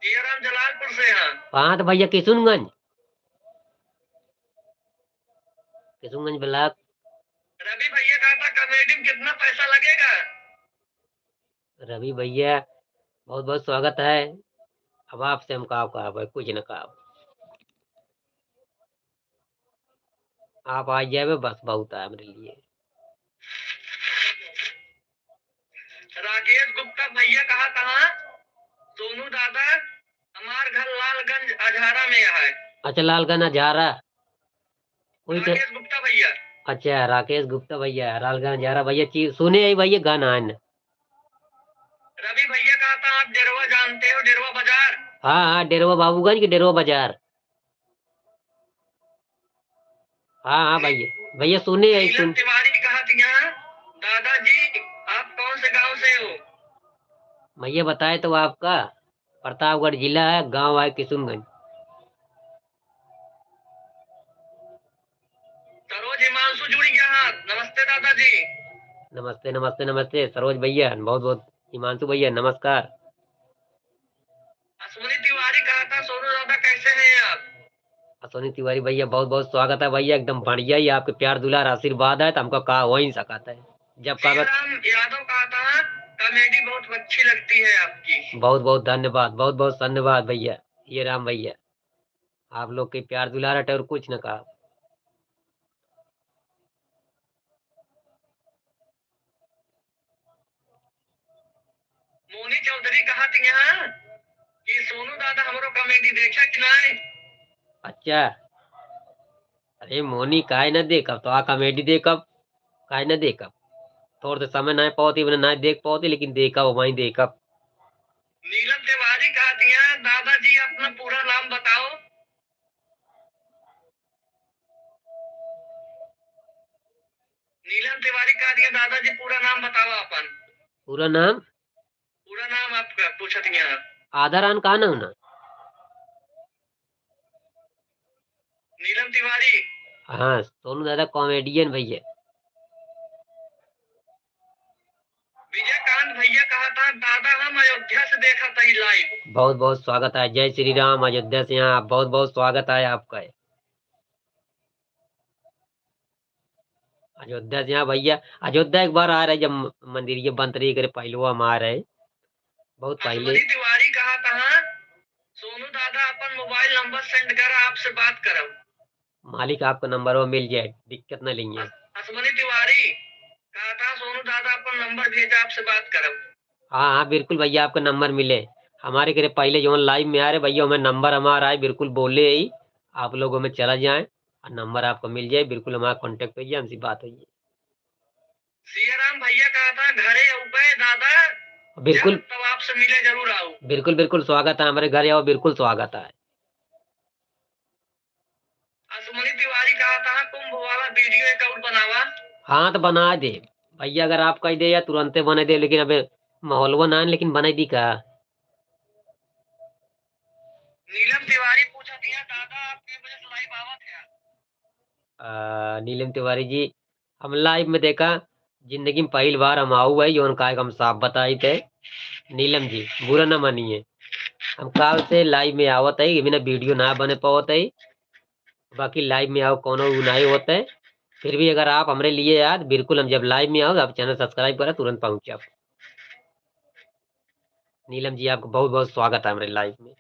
सियाराम जलालपुर से यहाँ। हाँ तो भैया किशुनगंज, किशुनगंज ब्लॉक। रवि भैया कहा था, कॉमेडी में कितना पैसा लगेगा? रवि भैया, बहुत बहुत स्वागत है। अब आपसे हम का कहब, कुछ न कहब। आप आ जावे, बस बहुत है हमरे लिए। राकेश गुप्ता भैया कहा था, सोनू दादा, हमार घर लालगंज अजहरा में है। अच्छा, लालगंज अजहरा। कोई तो राकेश गुप्ता भैया। अच्छा, राकेश गुप्ता भैया, लालगंज अजहरा भैया, ची-, सुने ही भैया गाना है ना। रवि भैया कहा था, आप डेरवा जानते हो, डेरवा बाजार? हाँ, हाँ, डेरवा बाबूगंज के डेरवा बाजार। हाँ, हाँ, भैया। भैया सुने है, नीलम सुन। तिवारी कहा थी यहाँ, दादाजी, आप कौन से गांव से हो? भैया बताए तो आपका, प्रतापगढ़ जिला है, गांव है किशुनगंज। सरोज हिमांशु जुड़ गया है। नमस्ते दादाजी। नमस्ते, नमस्ते, नमस्ते सरोज भैया, बहुत बहुत हिमांशु भैया, नमस्कार। अश्विनी तिवारी कहा था, "सोनू दादा कैसे हैं आप?" अश्विनी तिवारी भैया, बहुत बहुत स्वागत है भैया, एकदम बढ़िया ही, आपके प्यार दुलार आशीर्वाद है तो हमको का हो ही सकता है। जब का सियाराम यादव कहा था, "कॉमेडी बहुत अच्छी लगती है आपकी।" बहुत बहुत धन्यवाद, बहुत बहुत धन्यवाद भैया, ये राम भैया। आप लोग के प्यार दुलार हटे और कुछ न कहा। मोनी चौधरी कहा थी यहाँ कि सोनू दादा हमरो कॉमेडी देखा कि नाय? अच्छा। अरे मोनी, काहे न देखब, तो आ कॉमेडी देखब, काहे न देखब। थोड़ से समय नाय पावती, बने नाय देख पावती, लेकिन देखब, वहीं देखब। नीलम तिवारी कहा थी यहाँ, दादाजी अपना पूरा नाम बताओ। नीलम तिवारी कहा दिया, "दादाजी पूरा नाम बतावा अपन।" पूरा नाम? पूरा नाम आपका पूछा दिया। आदरान का नाम ना? नीलम तिवारी। हाँ, सोनू दादा कॉमेडियन भैया। विजयकांत भैया कहा था, "दादा हम अयोध्या से देखा था ई live।" बहुत बहुत स्वागत है, जय श्री राम। अयोध्या से यहाँ बहुत बहुत स्वागत है आपका। अयोध्या से यहाँ भैया, अयोध्या एक बार आ रहे जब म-, मंदिर ये बंद रही करे, पहले हम आ रहे, बहुत पहले। अश्विनी तिवारी कहा था, "सोनू दादा अपन मोबाइल नंबर send कर, आपसे बात करब।" मालिक आपका नंबर वो मिल जाए, दिक्कत ना लेंगे। अस-, अश्विनी तिवारी कहा था, "सोनू दादा अपन नंबर भेजा, आपसे बात करब।" हाँ, हाँ, बिल्कुल भैया, आपका नंबर मिले। हमारे घरे पहले जौन live में आ रहे भैया, हमें नंबर हमारा है, बिल्कुल बोले ही, आप लोगों में चला जाए और नंबर आपको मिल जाए, बिल्कुल हमारा contact होइए, हमसे बात होइए। सियाराम भैया कहा था, "घरे आउबे दादा, बिल्कुल। जब तब आपसे मिले जरूर आऊ।" बिल्कुल, बिल्कुल स्वागत है, हमारे घरे आओ, बिल्कुल स्वागत है। अश्विनी तिवारी कहा था, "कुंभ वाला video एक और बनावा।" हाँ, तो बना दे भैया, अगर आप कह दे या तुरंते बना दे, लेकिन अबे माहौलवा ना है, लेकिन बना दी का? नीलम तिवारी पूछा दिया, "दादा, आप के बजे से live आवत है?" आ, नीलम तिवारी जी, हम live में देखा, जिंदगी में पहली बार हम आऊ है, जौन काहे हम साफ बताई थे। नीलम जी, बुरा ना मानिए, हम काल से live में आवत है, बिना video ना बने पावत है, बाकी live में आओ, कौनो उ नाई होत है। फिर भी अगर आप हमरे लिए याद, बिल्कुल हम जब live में आओ, आप channel subscribe करा, तुरंत पहुँचब। नीलम जी, आपका बहुत बहुत स्वागत है हमरे live में।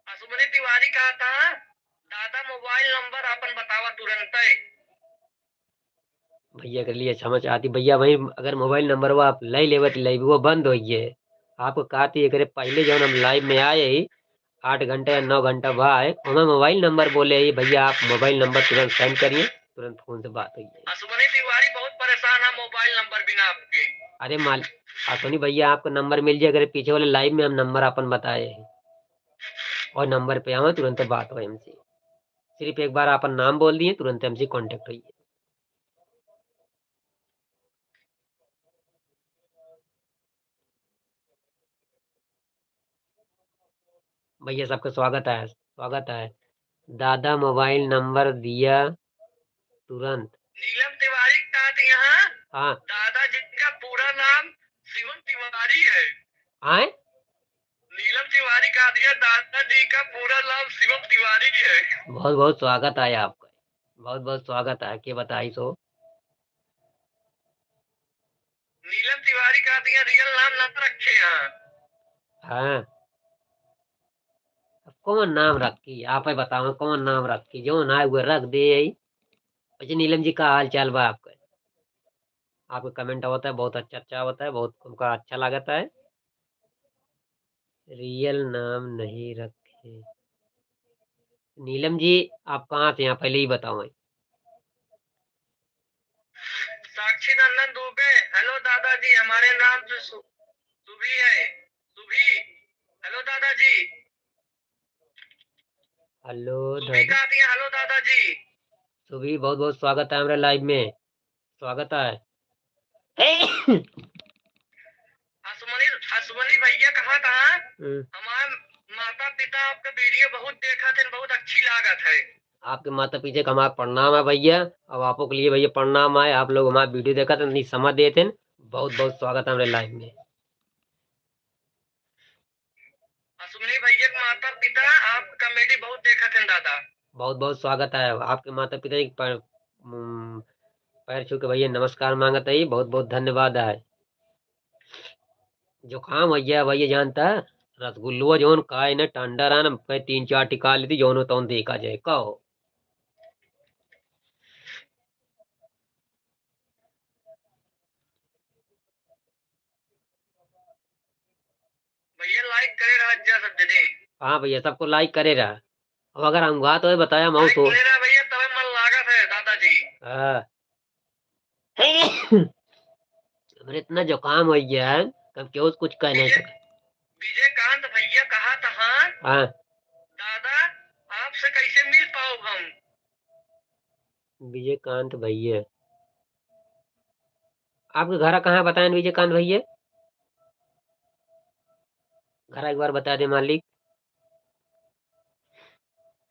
अश्विनी तिवारी कहा था, "दादा मोबाइल नंबर आपन बतावा तुरंते।" भैया के लिए क्षमा चाहती भैया, वही अगर मोबाइल नंबर वो आप ले लेवे तो live वो बंद होइए। आपको कहा थी एकरे पहले जौन हम live में आए ही, आठ घंटा या नौ घंटा बाद, हमें मोबाइल नंबर बोले ही, "भैया आप मोबाइल नंबर तुरंत send करिए, तुरंत फोन से बात होइए।" अश्विनी तिवारी बहुत परेशान है मोबाइल नंबर बिना आपके। अरे माल-, अश्विनी भैया आपका नंबर मिल जाए, अगर पीछे वाले live में हम नंबर अपन बताए हैं और नंबर पे आवे तुरंत बात हो हमसे। सिर्फ एक बार अपन नाम बोल दिए, तुरंत हमसे contact होइए। भैया सबका स्वागत है, स्वागत है। दादा मोबाइल नंबर दिया तुरंत। नीलम तिवारी का यहाँ हाँ। दादाजी का पूरा नाम शिवम तिवारी है। आए? नीलम तिवारी का दिया दादाजी का पूरा नाम शिवम तिवारी है। बहुत बहुत स्वागत है आपका, बहुत बहुत स्वागत है। के बताई सो? नीलम तिवारी का दिया real नाम ना रखे हैं। हाँ। अब कौन नाम रखी? आप ही बताओ, कौन नाम रखी? जो ना हुए रख दे यही। अच्छा नीलम जी, का हाल चाल बा आपका? आपका comment आवता है, बहुत अच्छा अच्छा आवता है, बहुत हमका अच्छा लागता है। Real नाम नहीं रखे। नीलम जी, आप कहाँ से हैं? पहले ही बताओ। साक्षी नंदन दुबे, hello दादाजी, हमारे नाम से सु-, सुभी है, सुभी। हेलो दादाजी। हेलो सुबी दादा। का दिया, हेलो दादाजी। सुबी, बहुत बहुत स्वागत है हमरे live में। स्वागत है। असमनी, असमनी भैया कहा था, हम्म। हमार माता पिता आपका video बहुत देखत हैं, बहुत अच्छी लागत है। आपके माता पिता का हमार प्रणाम है भैया, और आपो के लिए भैया प्रणाम है। आप लोग हमार video देखत हैं, इतनी समय देत हैं, बहुत बहुत स्वागत है हमरे live में। असमनी भैया के माता पिता आप comedy बहुत देखत हैं दादा। बहुत बहुत स्वागत है आपके माता पिता के पर, उम, पैर छू के भैया नमस्कार मांगत है, बहुत बहुत धन्यवाद है। जुकाम भैया, भैया जानता, रसगुल्लुआ जौन खाए न ठंडा रहा न, कहे तीन चार टिका लेती, जौन हो तौन देखा जाए, कहो। भैया like करे रहा जा सब जने। हाँ भैया, सबको like करे रहा। अब अगर हम गा तो बताया, हम like सो- करे रहा भैया, तबे मन लागत है दादाजी। हाँ। हमरे इतना जुकाम हो गया है कि हम केहू से कुछ कह नहीं विजय, सके। विजयकांत भैया कहा था, हाँ? हाँ। दादा, आपसे कैसे मिल पाओ हम? विजयकांत भैया, आपके घर कहाँ बताएं विजयकांत भैया? घर एक बार बता दे मालिक।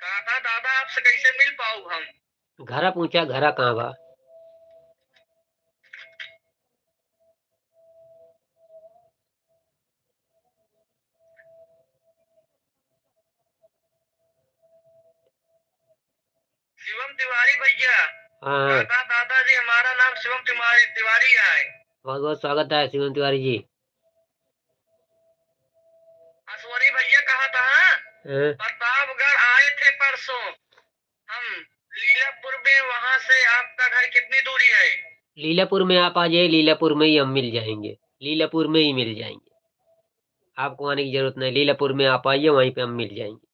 कहा था, दादा, आपसे कैसे मिल पाओ हम? घरा पूछा, घरा कहाँ बा? शिवम तिवारी भैया। हाँ, हाँ। दादा, दादाजी, हमारा नाम शिवम तिवारी, तिवारी है। बहुत बहुत स्वागत है शिवम तिवारी जी। असवरी भैया कहा था, हाँ। प्रतापगढ़ आए थे परसों हम लीलापुर में, वहां से आपका घर कितनी दूरी है? लीलापुर में आप आ जाइए, लीलापुर में ही हम मिल जाएंगे, लीलापुर में ही मिल जाएंगे। आपको आने की जरूरत नहीं, लीलापुर में आप आइए, वहीं पे हम मिल जाएंगे।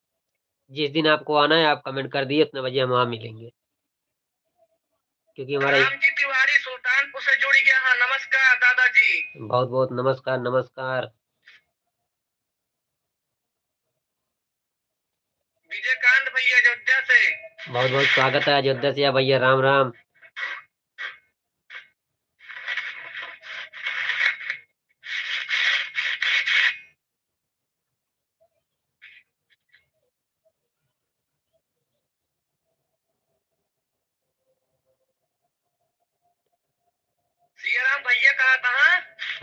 जिस दिन आपको आना है, आप comment कर दिए, उतने बजे हम वहाँ मिलेंगे। क्योंकि हमारा राम जी तिवारी सुल्तानपुर से जुड़ गया है। नमस्कार दादाजी। बहुत बहुत नमस्कार, नमस्कार। विजयकांत भैया अयोध्या से। बहुत बहुत स्वागत है अयोध्या से भैया, राम राम। सियाराम भैया कहा था,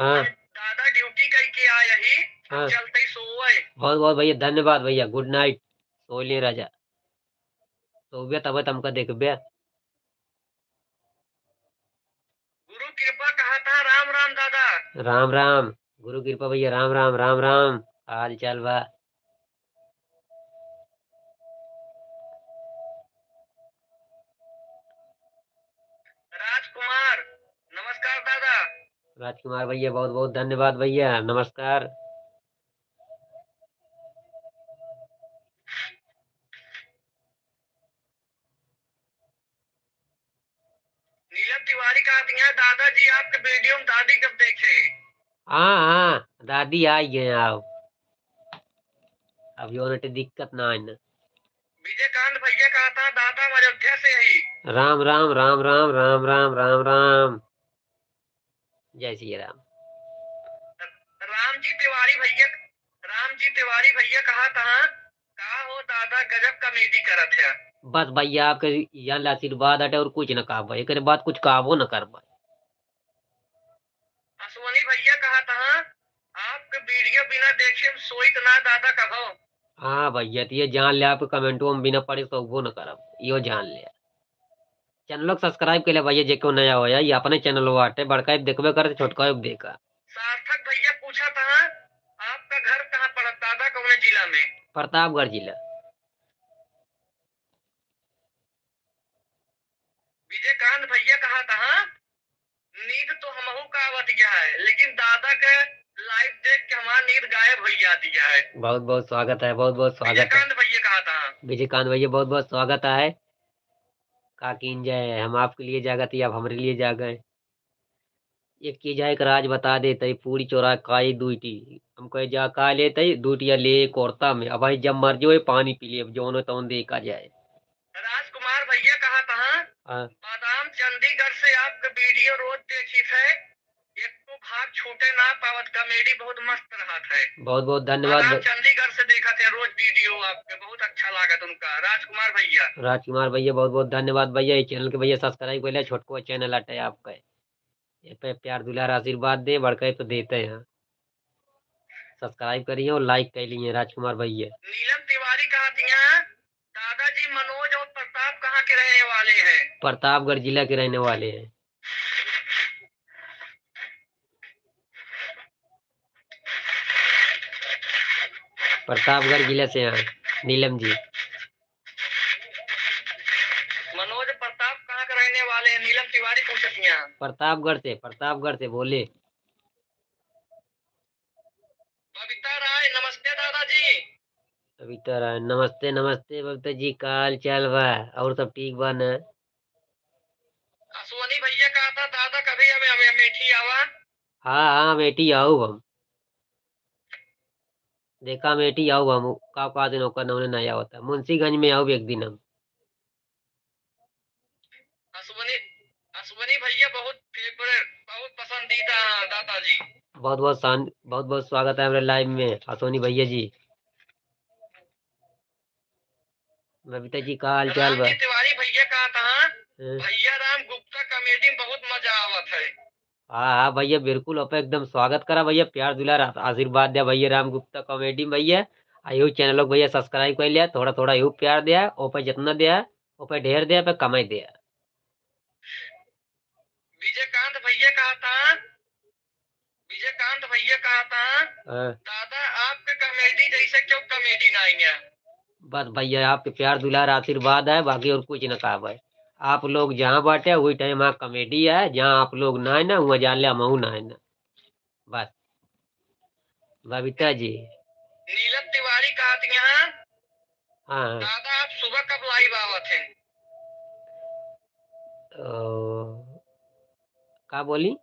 हाँ। दादा duty करके आए ही, हाँ। चलते ही सोए। बहुत बहुत भैया धन्यवाद भैया, good night। सो ले राजा, सोबे तबे त हमका देखबे। गुरु कृपा कहा था, राम राम दादा। राम राम गुरु कृपा भैया, राम राम, राम राम। हाल चाल बा? राजकुमार, नमस्कार दादा। राजकुमार भैया, बहुत बहुत धन्यवाद भैया, नमस्कार। नीलम तिवारी कहा था, दादाजी आपके video में दादी कब देखे? हाँ, हाँ, दादी आई गए, आओ। अब यो नटे दिक्कत ना है ना। विजयकांत भैया कहा था, दादा हम अयोध्या से ही। राम, राम, राम, राम, राम, राम, राम, राम। जय श्री राम। राम जी तिवारी भैया, राम जी तिवारी भैया कहा था, का हो दादा, गजब comedy करत है। बस भैया, आपके यहाँ ले आशीर्वाद हटे और कुछ न कहबा, एकरे बाद कुछ कहबो न करबा। अश्वनी भैया कहा था, आपके video बिना देखे हम सोइत ना दादा कभो। हाँ भैया, तो ये जान ले, आपके commentओ में बिना पढ़े सोबो न करब, यो जान ले। Channel को subscribe के ले भैया, जे क्यों नया होया, ये अपने channel बाटे, बड़का भी देखबे करे, छोटका भी देखा। सार्थक भैया पूछा था, आपका घर कहाँ पड़त दादा, कौन जिला में? प्रतापगढ़ जिला। विजयकांत भैया कहा था, नींद तो हमहू का आवत है, लेकिन दादा के live देख के हमार नींद गायब हो जाती है। बहुत बहुत स्वागत है, बहुत बहुत स्वागत है। विजयकांत भैया कहा था। विजयकांत भैया, बहुत बहुत स्वागत है। का कीन जाए, हम आपके लिए जागत ही, आप हमरे लिए जागे। एक चीज है, एक राज बता देते, पूरी चोरा खाई दुई टी। हम कहे, "जा खा लेते, दुई टिया ले कोरता में, अब भाई जब मर जो, पानी पी ले, अब जौन हो तौन देखा जाए।" राजकुमार भैया कहा था, हाँ। बादाम चंडीगढ़ से आपका वीडियो रोज देखी थे, एक तो भाग छूटे ना पावत, comedy बहुत मस्त रहत है। बहुत बहुत धन्यवाद बादाम भै- चंडीगढ़ से देखा थे रोज वीडियो आपके, बहुत अच्छा लागत उनका। राजकुमार भैया। राजकुमार भैया, बहुत बहुत धन्यवाद भैया, ये channel के भैया subscribe कर लिया, छोटको channel अटे आपका। ये पे प्यार दुलार आशीर्वाद दे, बढ़ के तो देते हैं। Subscribe करिए और like कर लिए राजकुमार भैया। नीलम तिवारी कहा थी यहाँ, दादाजी मनोज और प्रताप कहाँ के रहने वाले हैं? प्रतापगढ़ जिला के रहने वाले हैं। प्रतापगढ़ जिले से हैं नीलम जी। मनोज प्रताप कहाँ के रहने वाले हैं? नीलम तिवारी पूछत हियाँ। प्रतापगढ़ से, प्रतापगढ़ से बोले। बबीता राय, नमस्ते दादाजी। बबीता राय, नमस्ते, नमस्ते बबीता जी, का हाल चाल बा? और सब ठीक बा न? अश्वनी भैया कहा था, दादा कभी हमें, हमें अमेठी आवा। हाँ, हाँ, अमेठी आउब हम। देखा, अमेठी आउब हम, का, का दिन ओकर नौने नहीं आवता। मुंशीगंज में आउब एक दिन हम। अश्वनी, अश्वनी भैया बहुत favourite, बहुत पसंदीदा दादाजी। बहुत बहुत शान-, बहुत बहुत स्वागत है हमरे live में अश्वनी भैया जी। बबीता जी, का हाल चाल बा? रामजी तिवारी भैया कहा था, हाँ। भैया राम गुप्ता comedy में बहुत मजा आवत है। हाँ, हाँ भैया, बिल्कुल, ओपे एकदम स्वागत करा भैया, प्यार दुलार आ-, आशीर्वाद द्या भैया राम गुप्ता comedy में भैया। आ यू channel को भैया subscribe कर लिया, थोड़ा थोड़ा यू प्यार द्या, ओपे जितना द्या, ओपे ढेर द्या, पे कमाई द्या। विजयकांत भैया कहा था, विजयकांत भैया कहा था, हाँ। दादा आपके comedy जैसे क्यों comedy नहीं है? बस भैया, आपके प्यार दुलार आशीर्वाद है, बाकी और कुछ न कहा भाई। आप लोग जहाँ बाटे, वही time वहाँ comedy है, जहाँ आप लोग ना है ना, वहाँ जान ले हमहू ना है ना। बस। बबीता जी। नीलम तिवारी कहत यहाँ, हाँ, हाँ। दादा, आप सुबह कब live आवत हैं? ओ, का बोली?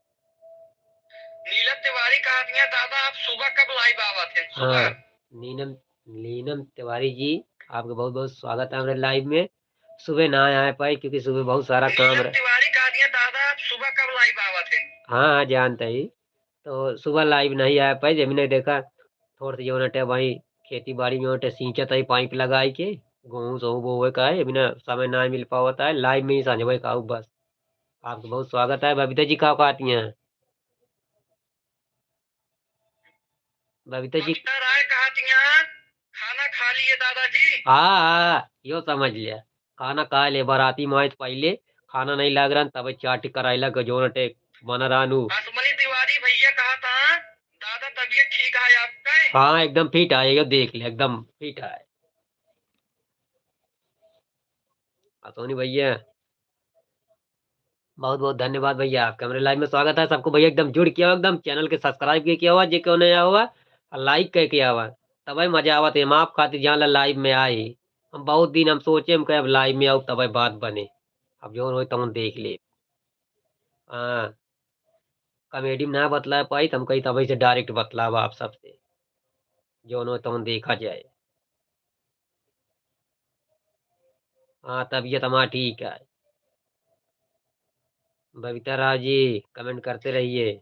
नीलम तिवारी कहत यहाँ, दादा, आप सुबह कब live आवत हैं? सुबह। हाँ, नीलम, नीलम तिवारी जी, आपके बहुत बहुत स्वागत है हमरे live में। सुबह ना आए पाई, क्योंकि सुबह बहुत सारा काम नीलम रहे। तिवारी कहत यहाँ, दादा, आप सुबह कब live आवत हैं? हाँ, हाँ, जानते ही। तो सुबह live नहीं आए पाई, जमीन देखा, थोड़ा सा जौन अटे भाई, खेती बाड़ी में अटे सींचत है पाइप लगाई के, गेहूं सोहू बोवे का है, अभी ना समय ना मिल पावत है, live में ही सांझवे का आऊ बस। आपके बहुत स्वागत है। बबीता जी का कहती हैं? बबीता जी। बबीता राय कहती हैं, खाना खा लिए दादाजी। हाँ, हाँ, यो समझ लिया। खाना खा ले, बाराती में आए तो पहले खाना नहीं लाग रहा, तब चाट कराइला के जौन अटे बना रहनु। आसमनी तिवारी भैया कहा था, दादा तबीयत ठीक है आपका? हाँ, एकदम fit है, यो देख ले, एकदम fit है। आसमनी भैया, बहुत बहुत धन्यवाद भैया, आपके हमरे live में स्वागत है। सबको भैया एकदम जुड़ के आओ, एकदम channel के subscribe के किया हुआ, जे क्यों नहीं आया हुआ, और like करके आवा, तबे मजा आवत है। हम आप खातिर जान ला live में आए, हम बहुत दिन हम सोचे, हम कहे अब live में आऊ, तबे बात बने। अब जौन होई तौन देख ले। हाँ, comedy में ना बतला पाई, तो हम कही तबे से direct बतलावा आप सबसे, जौन होई तौन देखा जाए। हाँ, तबीयत हमार ठीक है। बबीता राव जी, comment करते रहिए।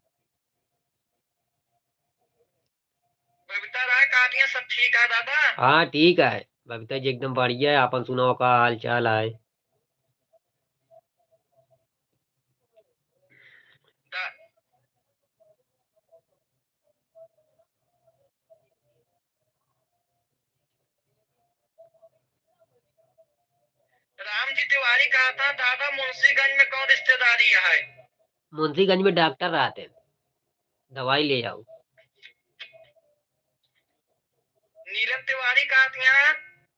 बबीता राय कहती हैं, सब ठीक है दादा? हाँ, ठीक है। बबीता जी एकदम बढ़िया है, आपन सुनाओ, का हाल चाल है? दा-, राम जी तिवारी कहा था, दादा मुंशीगंज में कौन रिश्तेदारी है? मुंशीगंज में डॉक्टर रहते हैं, दवाई ले आओ। नीलम तिवारी कहा था,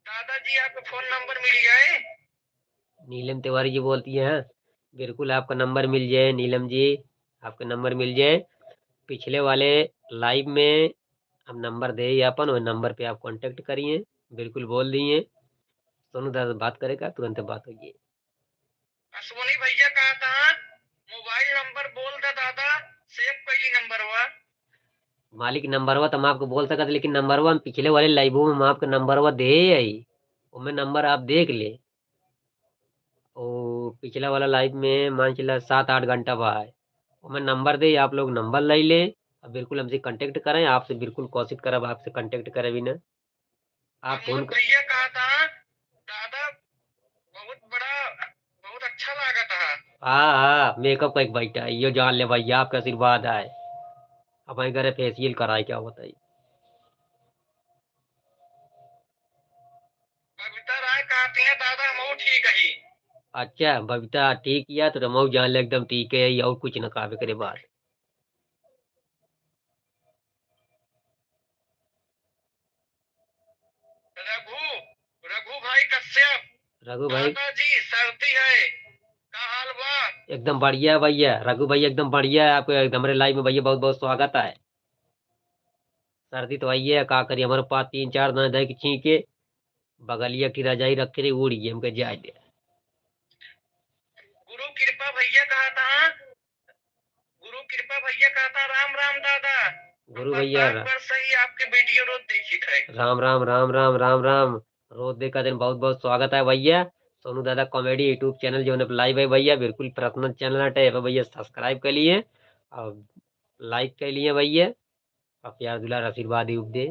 दादाजी आपको फोन नंबर मिल गए? नीलम तिवारी जी बोलती हैं, बिल्कुल आपका नंबर मिल जाए नीलम जी, आपका नंबर मिल जाए। पिछले वाले live में हम नंबर दे ही अपन, वही नंबर पे आप contact करिए, बिल्कुल बोल दिए। सोनू दादा बात करेगा, तुरंत बात होइए। अश्विनी भैया कहा था, मोबाइल नंबर बोल दे दादा, मालिक, नंबरवा तो हम आपको बोल सकत, लेकिन नंबरवा हम पिछले वाले लाइवो में हम आपको नंबरवा दे आई, ओमे नंबर आप देख ले। ओ, पिछला वाला लाइव में मान चला सात आठ घंटा बा है, ओमे नंबर दे, आप लोग नंबर ले ले, अब बिल्कुल हमसे कांटेक्ट करें, आपसे बिल्कुल कोशिश करब आपसे कांटेक्ट करे बिना। आप अरे फोन क- भैया कहा था, दादा बहुत बड़ा, बहुत अच्छा लगा था। हाँ, हाँ, मेकअप का एक बैठा है, यो जान ले भैया, आपका आशीर्वाद है। अब वहीं करे फेशियल कराए, क्या बताई। बबीता राय कहती है, "दादा, हमहू ठीक ही।" अच्छा, बबीता ठीक या तो हमहू जान ले एकदम ठीक है, और कुछ न कहबे करे बात। रघु, रघु भाई कश्यप, रघु भाई। दादा जी, सर्दी है, का हाल बा? एकदम बढ़िया भैया, रघु भाई एकदम बढ़िया है, आपको एकदम हमारे लाइव में भैया बहुत बहुत स्वागत है। सर्दी तो आई है, का करी, हमारे पास तीन चार दाने दे के छींके, बगलिया की रजाई रखे रही, उड़ गई, हमके जाए दे। गुरु कृपा भैया कहा था, गुरु कृपा भैया कहा था, "राम राम दादा।" गुरु हम भैया पद्माकर रा- से ही आपके वीडियो रोज देखी थे। राम राम, राम राम, राम राम। रोज देखा दिन बहुत बहुत स्वागत है भैया। सोनू दादा कॉमेडी YouTube चैनल जो है लाइव है भैया, बिल्कुल पर्सनल चैनल हटे, है भैया सब्सक्राइब कर लिए और लाइक कर लिए भैया। और प्यार दुलार आशीर्वाद ही उपदे।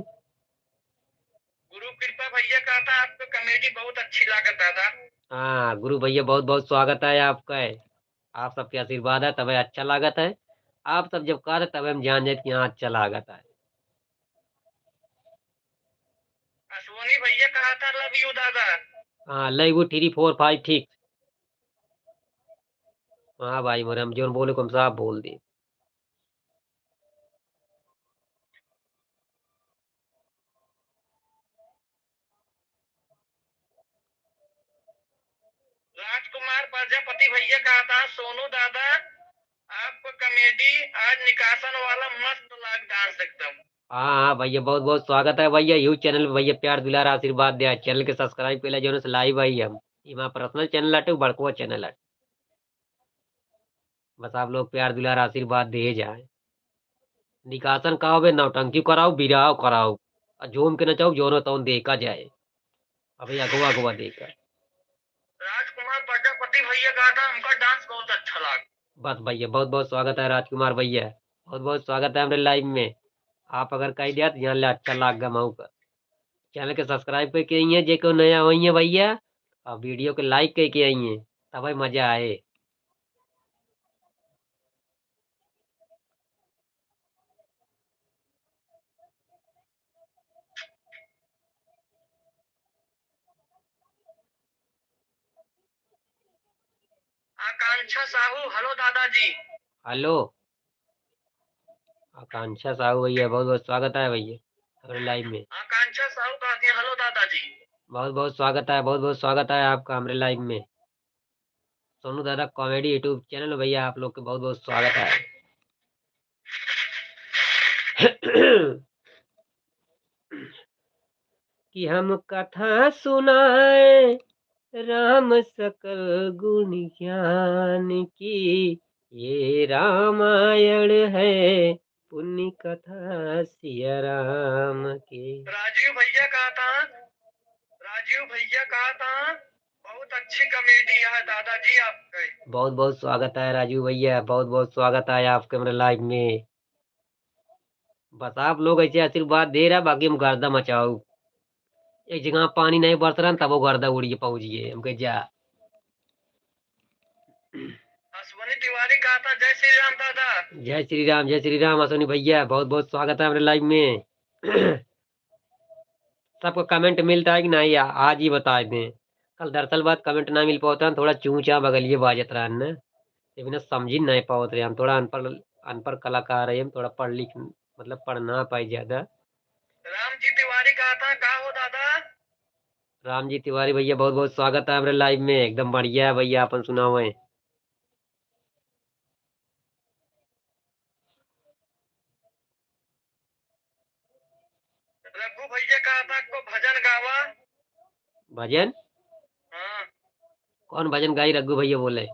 गुरु कृपा भैया कहा था, "आपको कॉमेडी बहुत अच्छी लागत दादा।" हाँ, गुरु भैया बहुत बहुत स्वागत है आपका है। आप सबके आशीर्वाद है तबे अच्छा लागत है। आप सब जब कहते तबे हम जान जाए कि हाँ अच्छा लागत है। अश्विनी भैया कहा था, "Love you दादा।" हाँ, love you three four five six। हाँ भाई मोरे, हम जोन बोले को हम साफ बोल दे। राजकुमार प्रजापति भैया कहा था, "सोनू दादा, आपको कॉमेडी आज निकासन वाला मस्त लाग डांस एकदम।" हाँ, हाँ भैया, बहुत बहुत स्वागत है भैया। यू चैनल पे भैया प्यार दुलार आशीर्वाद दिया, चैनल के सब्सक्राइब कैला, जोन से लाइव आई हम। ये हमारा पर्सनल चैनल हटे, बड़कवा चैनल हटे। बस आप लोग प्यार दुलार आशीर्वाद दिए जाए। निकासन का होवे, नौटंकी कराओ, बिराव कराओ, आ झूम के नचाओ, जोनो तौन देखा जाए। अबे अगवा अगवा देखा। राजकुमार प्रजापति भैया कहा था, "हमका डांस बहुत अच्छा लाग।" बस भैया, बहुत बहुत स्वागत है राजकुमार भैया, बहुत बहुत स्वागत है हमरे लाइव में। आप अगर कह दिया तो जान ले अच्छा लाग गमाऊ का। चैनल के सब्सक्राइब करके आई हैं, जे को नया होई हैं भैया, और वीडियो के लाइक करके आई हैं, तब मजा आए। आकांक्षा साहू, हेलो दादाजी। हेलो। आकांक्षा साहू भैया, बहुत बहुत स्वागत है भैया हमरे लाइव में। आकांक्षा साहू कहती हैं, "हेलो दादाजी।" बहुत बहुत स्वागत है, बहुत बहुत स्वागत है आपका हमरे लाइव में। सोनू दादा कॉमेडी YouTube चैनल में भैया आप लोग के बहुत बहुत स्वागत है। कि हम कथा सुनाए राम सकल गुण ज्ञान की, ये रामायण है पुण्य कथा सिया राम की। राजीव भैया कहा था, राजीव भैया कहा था, बहुत अच्छी कॉमेडी है दादाजी आपके। बहुत बहुत स्वागत है राजू भैया, बहुत बहुत स्वागत है आपके हमरे लाइव में। बस आप लोग ऐसे आशीर्वाद दे रहा, बाकी हम गर्दा मचाऊ। एक जगह पानी नहीं बरस रहा, तब वो गर्दा उड़िए पहुंचिए, हमके जा। अश्विनी तिवारी कहा था, "जय श्री राम दादा।" जय श्री राम, जय श्री राम अश्विनी भैया, बहुत बहुत स्वागत है हमरे लाइव में। सबको कमेंट मिलता है कि नहीं, आ-, आज ही बता दें। कल दरअसल बात कमेंट ना मिल पावत रहन, थोड़ा चूचा बगलिए बाजत रहन न, ये बिना समझी नहीं पावत रहे हम। थोड़ा अनपढ़, अनपढ़ कलाकार है हम, थोड़ा पढ़ लिख, मतलब पढ़ ना पाई ज्यादा। राम जी तिवारी कहा था, "का हो दादा?" राम जी तिवारी भैया, बहुत बहुत स्वागत है हमरे लाइव में। एकदम बढ़िया है भैया, अपन सुनावे। रघु भैया कहा था, "को भजन गावा।" भजन? हाँ। कौन भजन गाई रघु भैया बोले?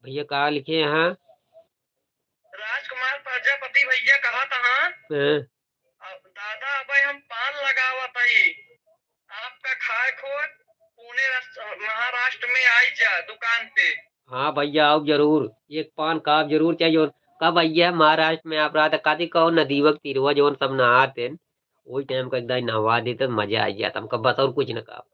भैया का लिखे हैं? राजकुमार प्रजापति भैया कहत हैं। हाँ। अब दादा, अबे हम पान लगावत हई, आपका खाए खोए पुणे राष्ट्र, महाराष्ट्र में आई जा दुकान पे। हाँ भैया, आओ जरूर, एक पान का जरूर चाहिए। और कब भैया महाराष्ट्र में आप रहा था, कदी कहो नदीवा के तीरवा जौन सब नहाते हैं, वही टाइम का एकदम नहवा देते, मजा आ जाता हमका, बस और कुछ ना कहा।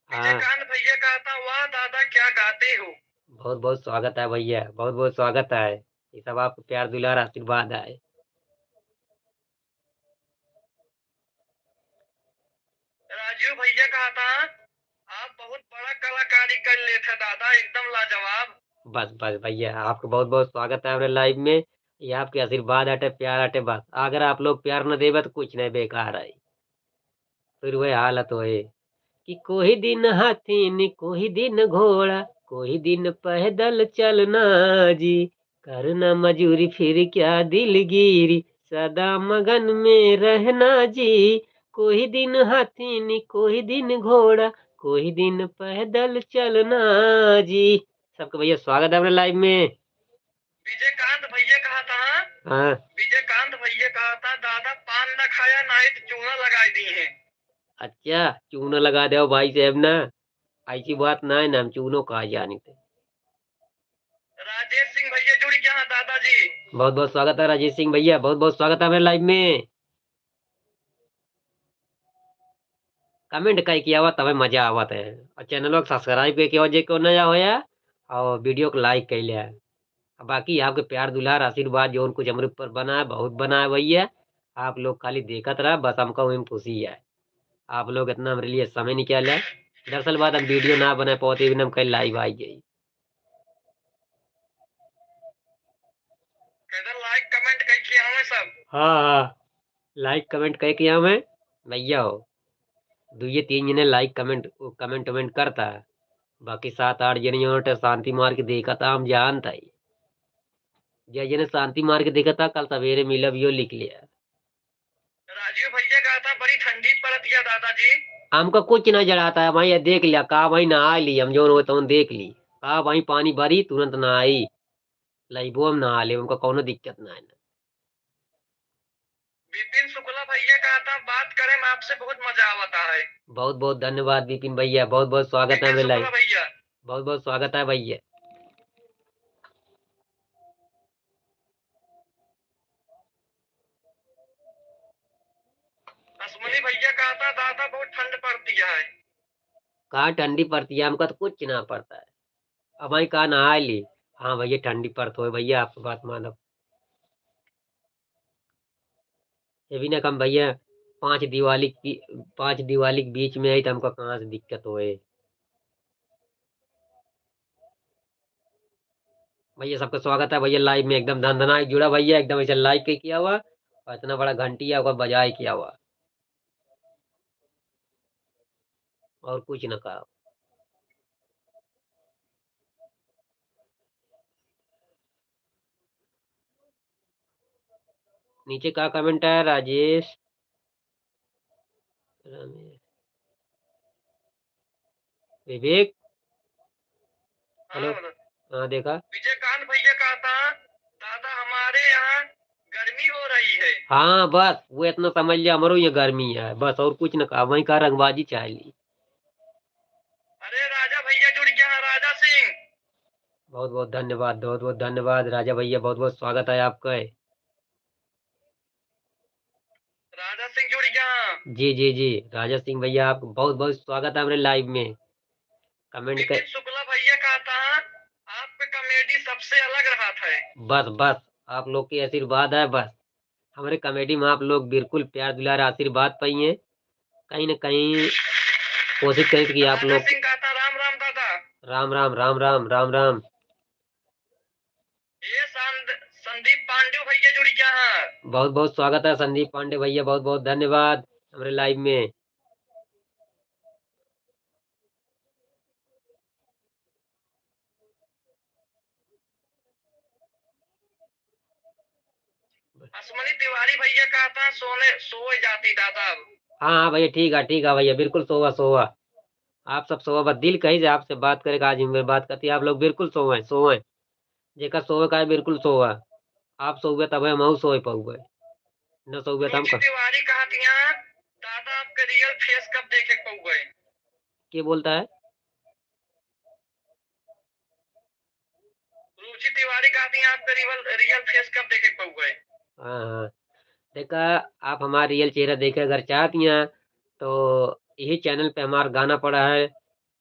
हाँ। विजयकांत भैया कहता, "वाह दादा, क्या गाते हो।" बहुत बहुत स्वागत है भैया, बहुत बहुत स्वागत है। ये सब आपको प्यार दुलार आशीर्वाद है। राजू भैया कहता, "आप बहुत बड़ा कलाकारी कर लेते दादा, एकदम लाजवाब।" बस बस भैया, आपको बहुत बहुत स्वागत है हमारे लाइव में। ये आपके आशीर्वाद आटे, प्यार आटे, बस अगर आप लोग प्यार न देबे तो कुछ नहीं, बेकार है। फिर वही हालत होए कि कोई दिन हाथी न कोई दिन घोड़ा, कोई दिन पैदल चलना जी, करना मजूरी फिर क्या दिलगिरी, सदा मगन में रहना जी। कोई दिन हाथी न कोई दिन घोड़ा, कोई दिन पैदल चलना जी। सबके भैया स्वागत है अपने लाइव में। विजयकांत भैया कहता, हाँ। विजयकांत भैया कहता, "दादा पान ना खाया, ना ही तो चूना लगाई दी है।" अच्छा, चूना लगा दे भाई साहब ना, ऐसी बात ना है ना, हम चूनो कहा जानी थे। राजेश सिंह भैया जुड़ गया है दादाजी। बहुत बहुत स्वागत है राजेश सिंह भैया, बहुत बहुत स्वागत है हमारे लाइव में। कमेंट कई के आवा, तबे मजा आवत है। और चैनल को सब्सक्राइब कई के आवा, जे को नया होया, और वीडियो को लाइक कई लिया। अब बाकी आपके प्यार दुलार आशीर्वाद जौन कुछ हमरे ऊपर बना है, बहुत बना है भैया। आप लोग खाली देखत रहा, बस हमका वही में खुशी है। आप लोग इतना हमरे लिए समय निकाले। दरअसल बात हम वीडियो ना बना पाते, even हम कहीं लाइव आई जाई। कहते लाइक कमेंट कई किया हमें सब। हाँ, हाँ, लाइक कमेंट कई किया हमें भैया हो। दुइये तीन जने लाइक कमेंट, कमेंट वमेंट करता है, बाकी सात आठ जने यहाँ पे शांति मार के देखा था, हम जानता ही। जय जने शांति मार के देखा था, कल सवेरे मिला भी हो लिख लिया। राजीव भैया कहता, "बड़ी ठंडी पड़त या दादाजी।" हमको कुछ ना जड़ाता है भाई, ये देख लिया, का भाई नहा ली, हम जौन हो तौन देख ली, का भाई पानी भरी, तुरंत नहाई, लइबो हम नहा ले, उनको कौनो दिक्कत ना है ना। विपिन शुक्ला भैया कहता, "बात करे में आपसे बहुत मजा आवता है।" बहुत बहुत धन्यवाद विपिन भैया, बहुत बहुत स्वागत है विपिन मेरे लाइव। शुक्ला भैया। बहुत बहुत स्वागत है भैया। असमनी भैया कहता, "दादा बहुत ठंड पड़ती है।" कहाँ ठंडी पड़ती है, हमका तो कुछ ना पड़ता है। अब भाई कहाँ नहा ली। हाँ भैया ठंडी पड़त होए भैया, आपकी बात मानब। ये भी ना कम भैया, पाँच दिवाली की, पाँच दिवाली के बीच में आई तो हमका कहाँ से दिक्कत होए। भैया सबका स्वागत है भैया लाइव में, एकदम धन धनाई जुड़ा भैया, एकदम ऐसे लाइक के किया हुआ और इतना बड़ा घंटी है ओकर बजाए किया हुआ, और कुछ ना कहा। नीचे का कमेंट है राजेश, रमेश, विवेक, हेलो। हाँ, बोलो। हाँ, देखा। विजयकांत भैया कहता, "दादा, हमारे यहाँ गर्मी हो रही है।" हाँ, बस, वो इतना समझ लिया, हमरो यहाँ गर्मी है, बस, और कुछ ना कहा, वहीं का रंगबाजी चाह ली। अरे, राजा भैया जुड़ गया है, राजा सिंह। बहुत, बहुत धन्यवाद, बहुत, बहुत धन्यवाद, राजा भैया, बहुत, बहुत स्वागत है आपका। राजा सिंह जुड़ गया। जी, जी, जी। राजा सिंह भैया, आपको बहुत, बहुत स्वागत है हमरे लाइव में। कमेंट कर विपिन शुक्ला भैया कहता, "आप पे कॉमेडी सबसे अलग रहा था।" बस, बस, आप लोग के आशीर्वाद है, बस। हमरे कॉमेडी में आप लोग बिल्कुल प्यार, दुलार, आशीर्वाद पाइए। कहीं ना कहीं कोशिश करी कि आप राजा लोग सिंह कहता, "राम, राम दादा।" राम, राम, राम, राम, राम, राम। ये संद-, संदीप पांडे भैया जुड़ गया है। बहुत बहुत स्वागत है संदीप पांडे भैया, बहुत बहुत धन्यवाद हमरे लाइव में। असमनी तिवारी भैया कहता, "सोने, सोए जाती दादा।" हाँ, हाँ भैया, ठीक है, ठीक है भैया, बिल्कुल सोवा, सोवा। आप सब सोवा, बस दिल कही से आपसे बात करे का, आज हमें बात करती, आप लोग बिल्कुल सोवे, सोवे। जेकर सोवे का है, बिल्कुल सोवा। आप सोवे तबे हमहू सोए पउबे। न सोवे त हम रुचि का तिवारी कहत हियाँ, "दादा, आपके real face कब देखे के पउबे?" के बोलता है? रुचि तिवारी कहत हियाँ, "आपके real, real face कब देखे के पउबे?" हाँ, हाँ। देखा, आप हमार real चेहरा देखे अगर चाहत हियाँ, तो यही channel पे हमार गाना पड़ा है,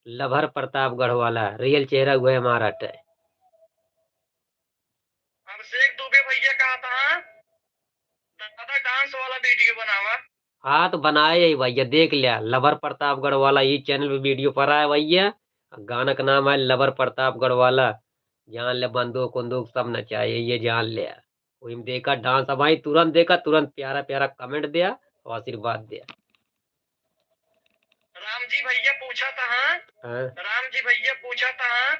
लभर प्रतापगढ़ वाला, real चेहरा उहे हमार हटे। अभिषेक दुबे भैया कहत हाँ, "दादा, dance वाला video बनावा।" हाँ, तो बनाए ही भैया, देख लिया, लभर प्रतापगढ़ वाला, ई channel पे video पड़ा है भैया। गाना का नाम है लभर प्रतापगढ़ वाला। जान ले, बंदूक उंदूक सब नचाए, ये जान ले। वही में देखा dance, अब आई तुरंत देखा, तुरंत प्यारा प्यारा comment दिया और आशीर्वाद दिया। राम जी भैया पूछत हाँ, हाँ। राम जी भैया पूछत हाँ,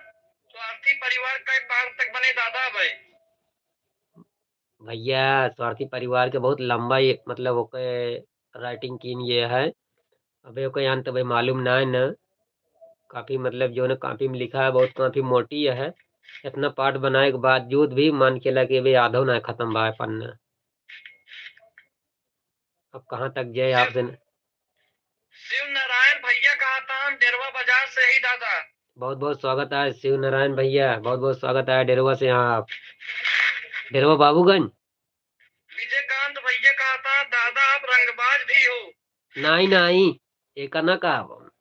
स्वार्थी परिवार कई part तक बने दादा भाई? भैया, स्वार्थी परिवार के बहुत लंबा ये, मतलब, ओके writing कीन ये है। अबे ओके यान तो भाई मालूम ना है ना। काफी, मतलब, जो ना काफी में लिखा है, बहुत काफी मोटी है। इतना part बनाए के बावजूद भी मान के ला कि अबे आधो ना खत्म बा पन्ना। अब कहाँ तक जाए आपसे न- शिव नारायण भैया कहत हाँ, डेरवा बाजार से ही दादा। बहुत बहुत स्वागत है शिव नारायण भैया, बहुत बहुत स्वागत है डेरवा से। यहाँ आप डेरवा बाबूगंज। विजयकांत भैया कहत हाँ, "दादा, आप रंगबाज भी हो?" नहीं, नहीं, एका ना कहब हम।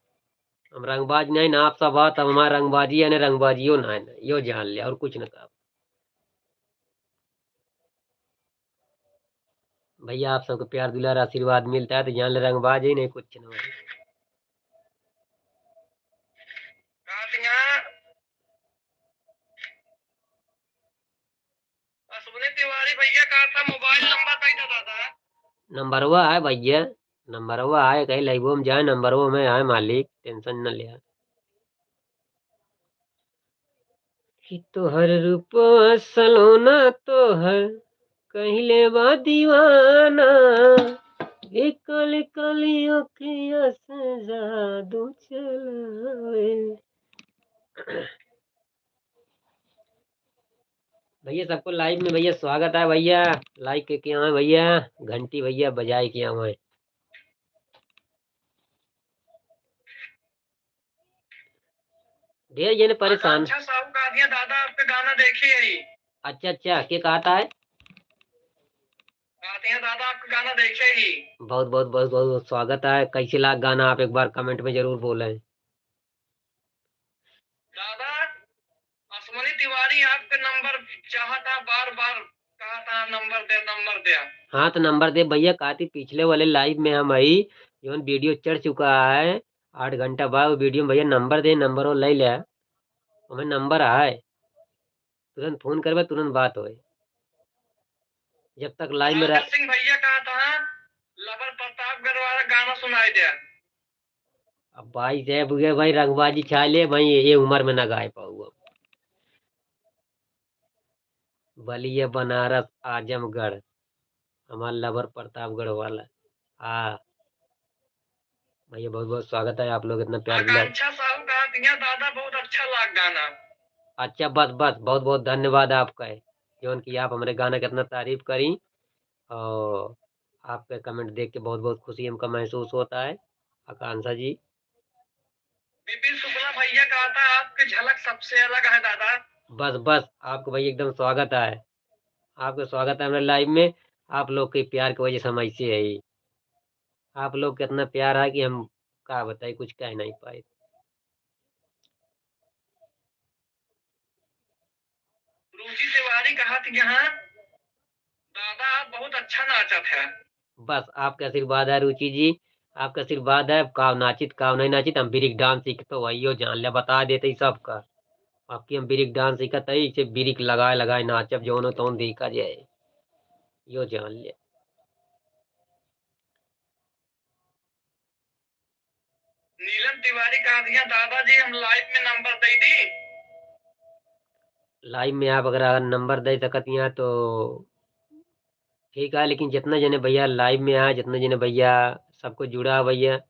हम रंगबाज नहीं ना, आप सब बात, हम हमार रंगबाजी है ना, रंगबाजियो ना है ना, यो जान ले, और कुछ ना कहब। भैया, आप सबके प्यार दुलार आशीर्वाद मिलता है तो जान ले रंगबाज ही नहीं, कुछ ना हो। कहत हाँ, अश्विनी तिवारी भैया कहत हाँ, mobile number दे दो दादा। नंबरवा है भैया, नंबरवा है, कहीं live में जाए, नंबरवा में है मालिक, tension न लिया। कि तोहर रूपवा सलोना तोहर कहिले बा दीवाना, ए काली काली अखिया से जादू चलावे। भैया, सबको live में भैया स्वागत है भैया, like के, के आवे भैया, घंटी भैया बजाए के आवे। ढेर जने परेशान। आकांक्षा साहू कहत हाँ, "दादा, आपके गाना देखे ही।" अच्छा, अच्छा, के कहत है? कहत हाँ, "दादा, आपके गाना देखे ही।" बहुत, बहुत, बहुत, बहुत स्वागत है। कैसे लाग गाना, आप एक बार comment में जरूर बोलें। दादा, अश्विनी तिवारी आपके number चाहत हाँ, बार बार कहत हाँ, "number दे, number दे।" हाँ, तो number दे भैया, काती पिछले वाले live में हम आई, जौन video चढ़ चुका है, आठ घंटा बाद वो video में भैया number दे, number वो ले ले, हमें number आए, तुरंत phone करबे, तुरंत बात होए। जब तक live में रह- सागर सिंह भैया कहत हाँ, लभर प्रतापगढ़ वाला गाना सुनाई दे। अब भाई साहब, ये भाई रंगबाजी छा ले भाई, ये उम्र में ना गाए पाऊ अब। बलिया, बनारस, आजमगढ़, हमार लभर प्रतापगढ़ वाला। हाँ भैया, बहुत बहुत स्वागत है, आप लोग इतना प्यार दिला। आकांक्षा साहू कहत हाँ, "दादा, बहुत अच्छा लाग गाना।" अच्छा, बस बस, बहुत बहुत धन्यवाद आपका है, जौन कि आप हमरे गाना के इतना तारीफ करी और आपके comment देख के बहुत बहुत खुशी हमका महसूस होता है आकांक्षा जी। विपिन शुक्ला भैया कहत हाँ, "आपकी झलक सबसे अलग है दादा।" बस बस, आपको भैया एकदम स्वागत है, आपको स्वागत है हमारे live में। आप लोग के प्यार की वजह से हम ऐसे है ही। आप लोग के इतना प्यार है कि हम का बताई, कुछ कह नहीं पाए। रुचि तिवारी कहत हाँ, "दादा, आप बहुत अच्छा नाचत है।" बस आपके आशीर्वाद है रुचि जी, आपके आशीर्वाद है। अब काव नाचित, काव नहीं नाचित, हम break dance सीखत हो, यो जान ले, बता देते ही सबका। आपकी हम break dance सीखत है, इसे break लगाए लगाए नाचब, जौनो तौन देखा जाए, यो जान ले। नीलम तिवारी कहत हाँ, "दादाजी, हम live में number दे दी?" Live में आप अगर, अगर number दे सकत हैं तो ठीक है, लेकिन जितना जने भैया live में आए, जितना जने भैया सबको जुड़ा भैया,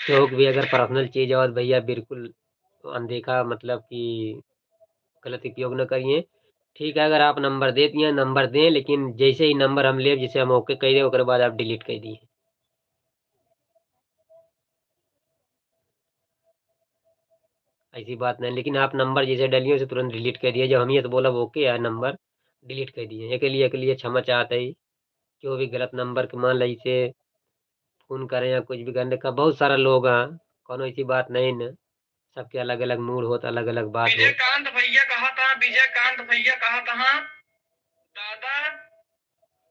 क्योंकि भी अगर personal चीज और भैया बिल्कुल अनदेखा, मतलब कि गलत उपयोग न करिए। ठीक है, अगर आप नंबर दे दिए, नंबर दें, लेकिन जैसे ही नंबर हम लेब, जैसे हम OK कह दे, ओकरे बाद आप delete कर दिए। ऐसी बात नहीं, लेकिन आप नंबर जैसे डलिए, उसे तुरंत delete कर दिए। जब हम ये तो बोलब OK है, नंबर delete कर दिए। एक लिए, एक लिए क्षमा चाहते ही, जो भी गलत नंबर के मान लीजिए, फोन करें या कुछ भी करने का, बहुत सारा लोग हैं, कौनो ऐसी बात नहीं न, सबके अलग-अलग mood होत, अलग-अलग बात होत। विजयकांत भैया कहा था, विजयकांत भैया कहा था, दादा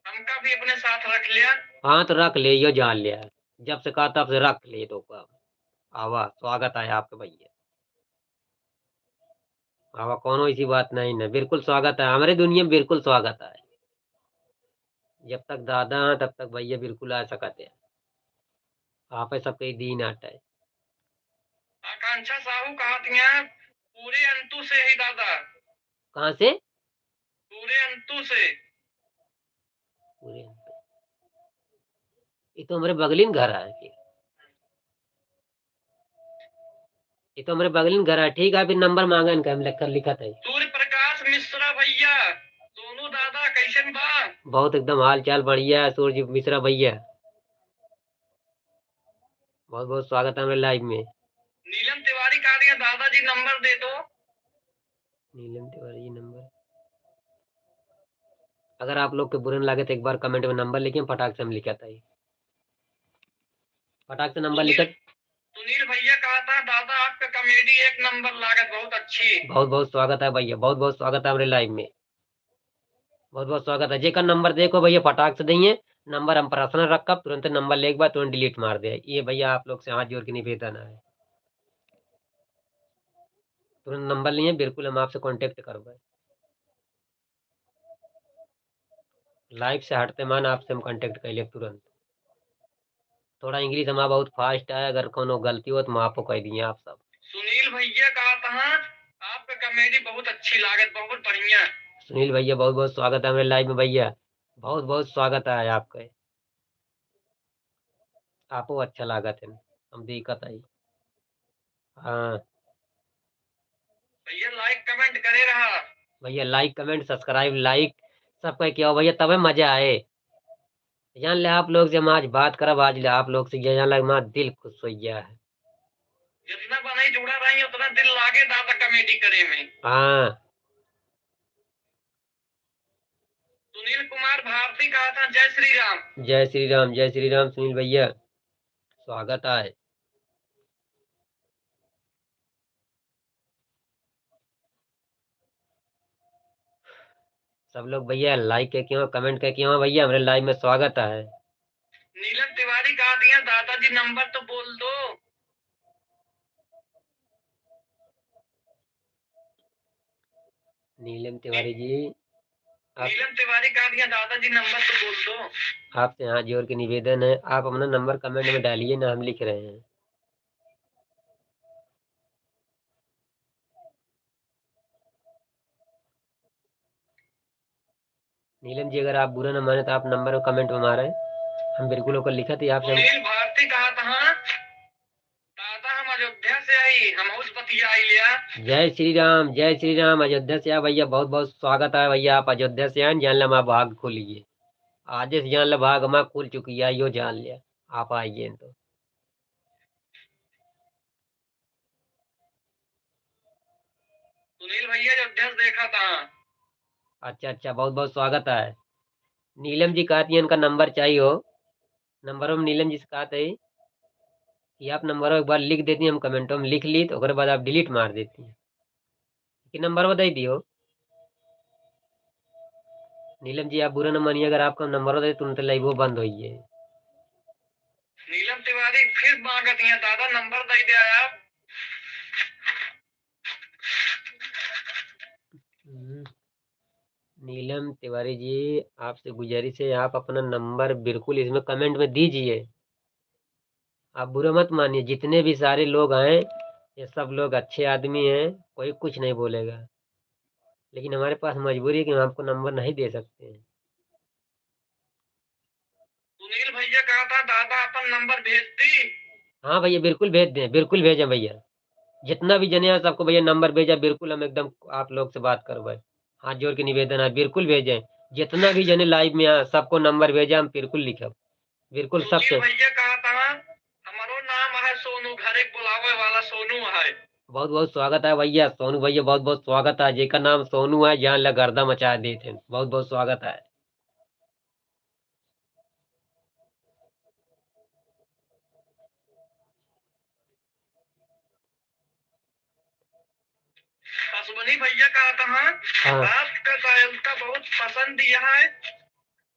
हमका भी अपने साथ रख लिया। हाँ, तो रख ले, यो जान लिया, जब से कहा तब से रख ले तो का। आवा, स्वागत है आपके भैया। आवा, कौनो ऐसी बात नहीं न, बिल्कुल स्वागत है, हमरे दुनिया में बिल्कुल स्वागत है। जब तक दादा हैं, तब तक भैया बिल्कुल आ सकत है। आप है सबके दीन आटे। आकांक्षा साहू कहा थिया, पूरे अंतु से ही दादा। कहाँ से? पूरे अंतु से। पूरे अंतु। ये तो हमरे बगलिन घर है। ये तो हमरे बगलिन घर है। ठीक है, फिर नंबर मांगे इनका, हम लिख कर लिखत है। सूर्य प्रकाश मिश्रा भैया, सोनू दादा कैसन बा? बहुत एकदम हाल चाल बढ़िया है सूर्य मिश्रा भैया। बहुत बहुत स्वागत है हमरे live में। नीलम तिवारी कहा थिया, दादाजी नंबर दे दो। नीलम तिवारी जी नंबर। अगर आप लोग के बुरा न लागे तो एक बार comment में नंबर लिखिए, फटाक से हम लिखत है। फटाक से नंबर सुनील, लिखत। सुनील भैया कहा था, दादा आपका comedy एक नंबर लागत, बहुत अच्छी। बहुत बहुत स्वागत है भैया, बहुत बहुत स्वागत है हमरे live में। बहुत बहुत स्वागत है। जेकर नंबर देखो भैया, फटाक से दइए, नंबर हम personal रखब, तुरंत नंबर लेके बाद तुरंत delete मार दे। ये भैया आप लोग से हाथ जोड़ के निवेदन है, तुरंत नंबर लिए, बिल्कुल हम आपसे contact करबे। Live से हटते मान आपसे हम contact कर लेब तुरंत। थोड़ा English हमारा बहुत fast है, अगर कोनो गलती हो तो माफो कर दिए आप सब। सुनील भैया कहा था, आपका comedy बहुत अच्छी लागत, बहुत बढ़िया। सुनील भैया, बहुत बहुत स्वागत है हमरे live में भैया, बहुत बहुत स्वागत है आपके। आपो अच्छा लागत है, हम देखत आई। हाँ। भैया like comment करे रहा। भैया like comment subscribe like सब कोई किया हो भैया, तबे मजा आए। जान ले आप लोग से हम आज बात करब, आज ले आप लोग से ये जान लग हमारा दिल खुश हो गया है। जितना बनाई जुड़ा रही उतना दिल लागे दादा comedy करे में। हाँ। सुनील कुमार भारती कहा था, जय श्री राम। जय श्री राम, जय श्री राम सुनील भैया, स्वागत है। सब लोग भैया like के किया, comment के किया भैया, हमरे live में स्वागत है। नीलम तिवारी कहा दिया, दादाजी नंबर तो बोल दो। नीलम तिवारी जी, आप नीलम तिवारी कहा दिया, दादाजी नंबर तो बोल दो। आपसे हाथ जोड़ के निवेदन है, आप अपना नंबर comment में डालिए ना, हम लिख रहे हैं। नीलम जी, अगर आप बुरा न माने तो आप नंबर comment में मारे, हम बिल्कुल ओकर लिखत ही आपसे। सुनील भारती कहा था, दादा हम अयोध्या से आई, हम उस बतिया आई लिया। जय श्री राम, जय श्री राम। अयोध्या से आ भैया, बहुत बहुत स्वागत है भैया, आप अयोध्या से आए, जान ले हमारा भाग खुल गए। आज से जान ले भाग हमारा खुल चुकी है, यो जान लिया, आप आइए तो। सुनील भैया अयोध्या से देखा था। अच्छा अच्छा, बहुत बहुत स्वागत है। नीलम जी कहती हैं इनका नंबर चाहिए हो, नंबर हम नीलम जी से कहते हैं कि आप नंबर एक बार लिख देती हैं, हम comment में लिख ली तो ओकरे बाद आप delete मार देती हैं। कि नंबर बताई दियो। नीलम जी, आप बुरा न मानिए, अगर आपका नंबर दे तुरंत live वो बंद होइए। नीलम तिवारी फिर मांगत हैं, दादा नंबर दे दे आप। हम्म। नीलम तिवारी जी, आपसे गुजारिश है, आप अपना नंबर बिल्कुल इसमें comment में दीजिए। आप बुरा मत मानिए, जितने भी सारे लोग आए, ये सब लोग अच्छे आदमी हैं, कोई कुछ नहीं बोलेगा। लेकिन हमारे पास मजबूरी है कि हम आपको नंबर नहीं दे सकते हैं। सुनील भैया कहा था, दादा अपन नंबर भेज दी। हाँ भैया, बिल्कुल भेज दें, बिल्कुल भेजें भैया। जितना भी जने हैं सबको भैया नंबर भेजा, बिल्कुल हम एकदम आप लोग से बात करवाए। हाथ जोड़ के निवेदन है, बिल्कुल भेजें। जितना भी जने लाइव में आ, सबको नंबर भेजा, हम बिल्कुल लिखब, बिल्कुल सुनील सबसे। भैया कहा था, हमारो नाम है सोनू, घर एक बुलावे वाला सोनू है। बहुत बहुत स्वागत है भैया, सोनू भैया बहुत बहुत स्वागत है। जेका नाम सोनू है, जान ला गर्दा मचा देते हैं। बहुत बहुत स्वागत है। अश्विनी भैया कहत हैं, हाँ। आपका गायलता बहुत पसंद यह है,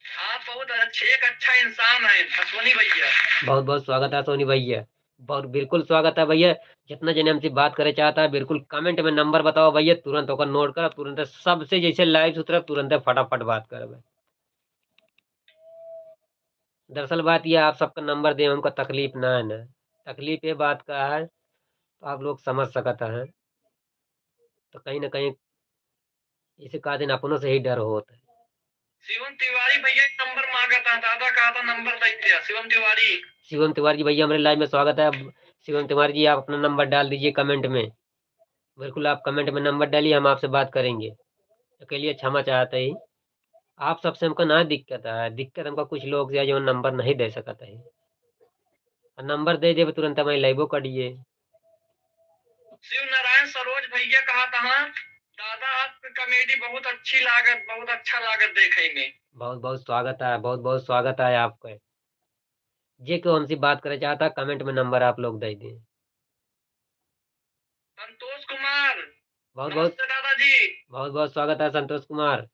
आप बहुत अच्छे, एक अच्छा इंसान है अश्विनी भैया। बहुत बहुत स्वागत है अश्विनी भैया, बहुत बिल्कुल स्वागत है भैया। जितना जने हमसे बात करे चाहता है, बिल्कुल कमेंट में नंबर बताओ भैया, तुरंत ओकर नोट कर, तुरंत सबसे जैसे लाइव सुथरा, तुरंत फटाफट बात करबे। दरअसल बात यह, आप सबका नंबर दे, हमका तकलीफ ना है ना, तकलीफ ये बात का है, तो आप लोग समझ सकत हैं। तो कहीं ना कहीं इसे का दिन अपनों से ही डर होत है। शिवम तिवारी भैया नंबर मांगा था, दादा कहा था नंबर दे दिया, शिवम तिवारी। शिवम तिवारी जी भैया हमारे लाइव में स्वागत है। अब शिवम तिवारी जी आप अपना नंबर डाल दीजिए कमेंट में। बिल्कुल आप कमेंट में नंबर डालिए, हम आपसे बात करेंगे। तो के लिए क्षमा चाहते ही, आप सबसे हमका ना दिक्कत है, दिक्कत हमका कुछ लोग से है जो नंबर नहीं दे सकत है। और नंबर दे देबे तुरंत हमारी लाइवो कटिए। शिव नारायण सरोज भैया कहा था, दादा आपकी कॉमेडी बहुत अच्छी लागत, बहुत अच्छा लागत देखे में। बहुत बहुत स्वागत है, बहुत बहुत स्वागत है आपका। जे केहू हमसे बात करे चाहता, कमेंट में नंबर आप लोग दे दें। संतोष कुमार, बहुत बहुत नमस्ते दादाजी। बहुत बहुत स्वागत है संतोष कुमार।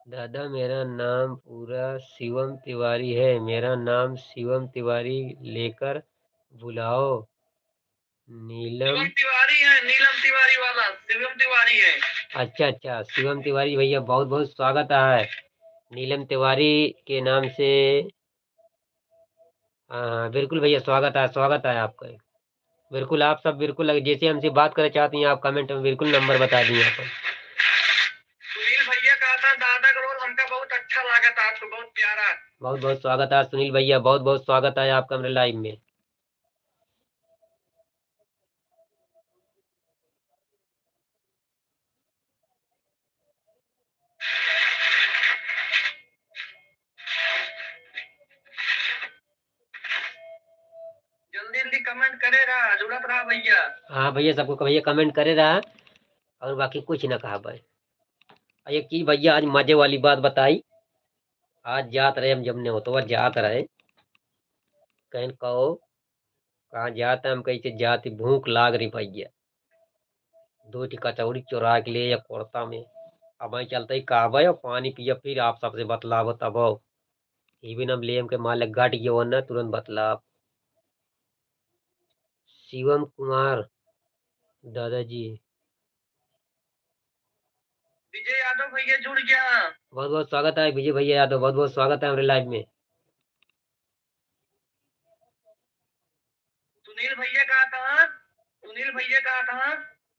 दादा, मेरा नाम पूरा शिवम तिवारी है, मेरा नाम शिवम तिवारी लेकर बुलाओ। नीलम शिवम तिवारी है, नीलम तिवारी वाला शिवम तिवारी है। अच्छा, अच्छा, शिवम तिवारी भैया, बहुत बहुत स्वागत है नीलम तिवारी के नाम से। हाँ, हाँ, बिल्कुल भैया, स्वागत है, स्वागत है आपका। बिल्कुल, आप सब बिल्कुल लगे, जैसे हमसे बात करे चाहती हैं आप, कमेंट में बिल्कुल नंबर बता दिए अपन। सुनील भैया कहा था, दादा का रोल हमका बहुत अच्छा लागत, आपको बहुत प्यारा। बहुत बहुत स्वागत है सुनील भैया, बहुत बहुत स्वागत है आपका हमरे लाइव में। जल्दी जल्दी कमेंट करे रहा, जुड़त रहा भैया। हाँ भैया, सबको भैया कमेंट करे रहा, और बाकी कुछ ना कहा भाई। और एक चीज भैया, आज मजे वाली बात बताई, आज जात रहे हम जब नेवतवा जात रहे, कहन कहो कहाँ जात है, हम कही के जात ही, भूख लाग रही भैया, दो ठी कचौड़ी चोरा के ले या कुर्ता में, अब वहीं चलते ही कहबे और पानी पिया, फिर आप सबसे बतलाबो तब। ये भी नाम लेम के मालिक घट गयो ना, तुरंत बतलाब। शिवम कुमार दादाजी। विजय यादव भैया जुड़ गया। बहुत बहुत स्वागत है विजय भैया यादव, बहुत बहुत स्वागत है हमरे लाइव में। सुनील भैया कहा था, सुनील भैया कहा था,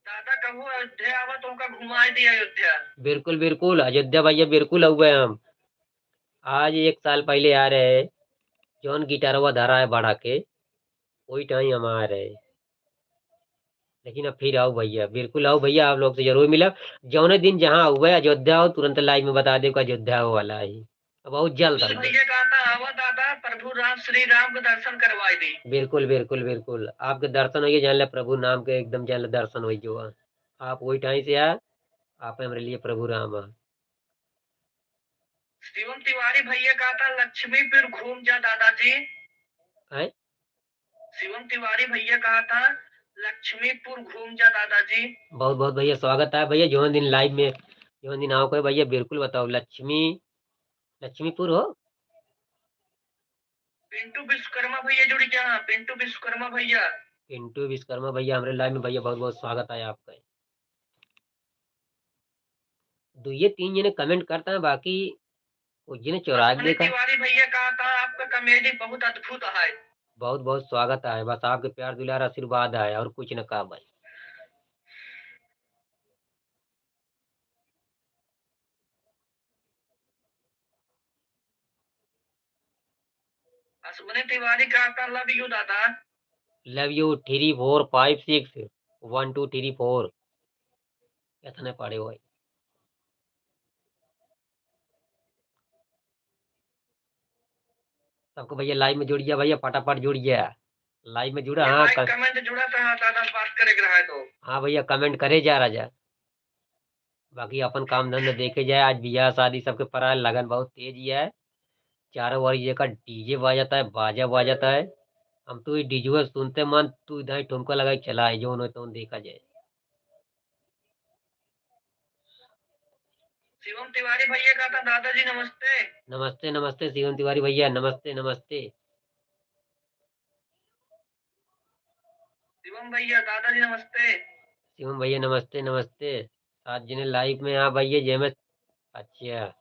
दादा कहूँ अयोध्या आवा तो उनका घुमाए दी अयोध्या। बिल्कुल बिल्कुल अयोध्या भैया, बिल्कुल आउबे हम। आज एक साल पहले आ रहे, जौन गिटारवा धरा है बढ़ा के, वही टाइम हम आ रहे। लेकिन अब फिर आओ भैया, बिल्कुल आओ भैया, आप लोग से जरूर मिलब। जौने दिन जहाँ हुए अयोध्या हो, तुरंत लाइव में बता दे कि अयोध्या हो वाला है। अब बहुत जल्द बिल्कुल आओ। भैया कहा था, आवा दादा, प्रभु राम, श्री राम के दर्शन करवाई दी। बिल्कुल बिल्कुल बिल्कुल, आपके दर्शन होइए, जान ले प्रभु नाम के एकदम जान ले दर्शन होइए जो है। आप वही टाइम से आ, आप हमरे लिए प्रभु राम है। शिवम तिवारी भैया कहा था, लक्ष्मीपुर घूम जा दादाजी। हैं? शिवम तिवारी भैया कहा था, लक्ष्मीपुर घूम जा दादाजी। बहुत बहुत भैया स्वागत है भैया, जौन दिन लाइव में, जौन दिन आओ कोई भैया, बिल्कुल बताओ, लक्ष्मी, लक्ष्मीपुर हो? पिंटू विश्वकर्मा भैया जुड़ गया, पिंटू विश्वकर्मा भैया। पिंटू विश्वकर्मा भैया हमरे लाइव में भैया, बहुत बहुत स्वागत है आपका। दो ये तीन जने कमेंट करता है, बाकी वो जिन्हें चोरा के अश्विनी देखा। तिवारी भैया कहा था, आपका कॉमेडी बहुत अद्भुत है। बहुत बहुत स्वागत है, बस आपके प्यार दुलार आशीर्वाद है और कुछ न कहा भाई। अश्विनी तिवारी कहता, "Love you दादा।" Love you three four five six, one two three four। इतने पड़े हुए। सबको भैया live में जुड़ गया, भैया फटाफट जुड़ गया, live में जुड़ा। ये हाँ, भाई क- comment जुड़ा था, हाँ, दादा बात करे के रहा है तो। हाँ भैया, comment करे जा राजा। बाकी अपन काम धंधा देखे जाए, आज बियाह शादी सबके परा है, लगन बहुत तेज ही है। चारों ओर ये का DJ बाजता है, बाजा बाजता है। हम तो ये DJ सुनते मन तू इधर ठुमका लगाई चला है, जो उन्हें तो देखा जाए। शिवम तिवारी भैया कहता, "दादाजी नमस्ते।" नमस्ते, नमस्ते शिवम तिवारी भैया, नमस्ते, नमस्ते। शिवम भैया, दादाजी नमस्ते। शिवम भैया, नमस्ते, नमस्ते। सात जने live में, हाँ भैया, जय में। अच्छा,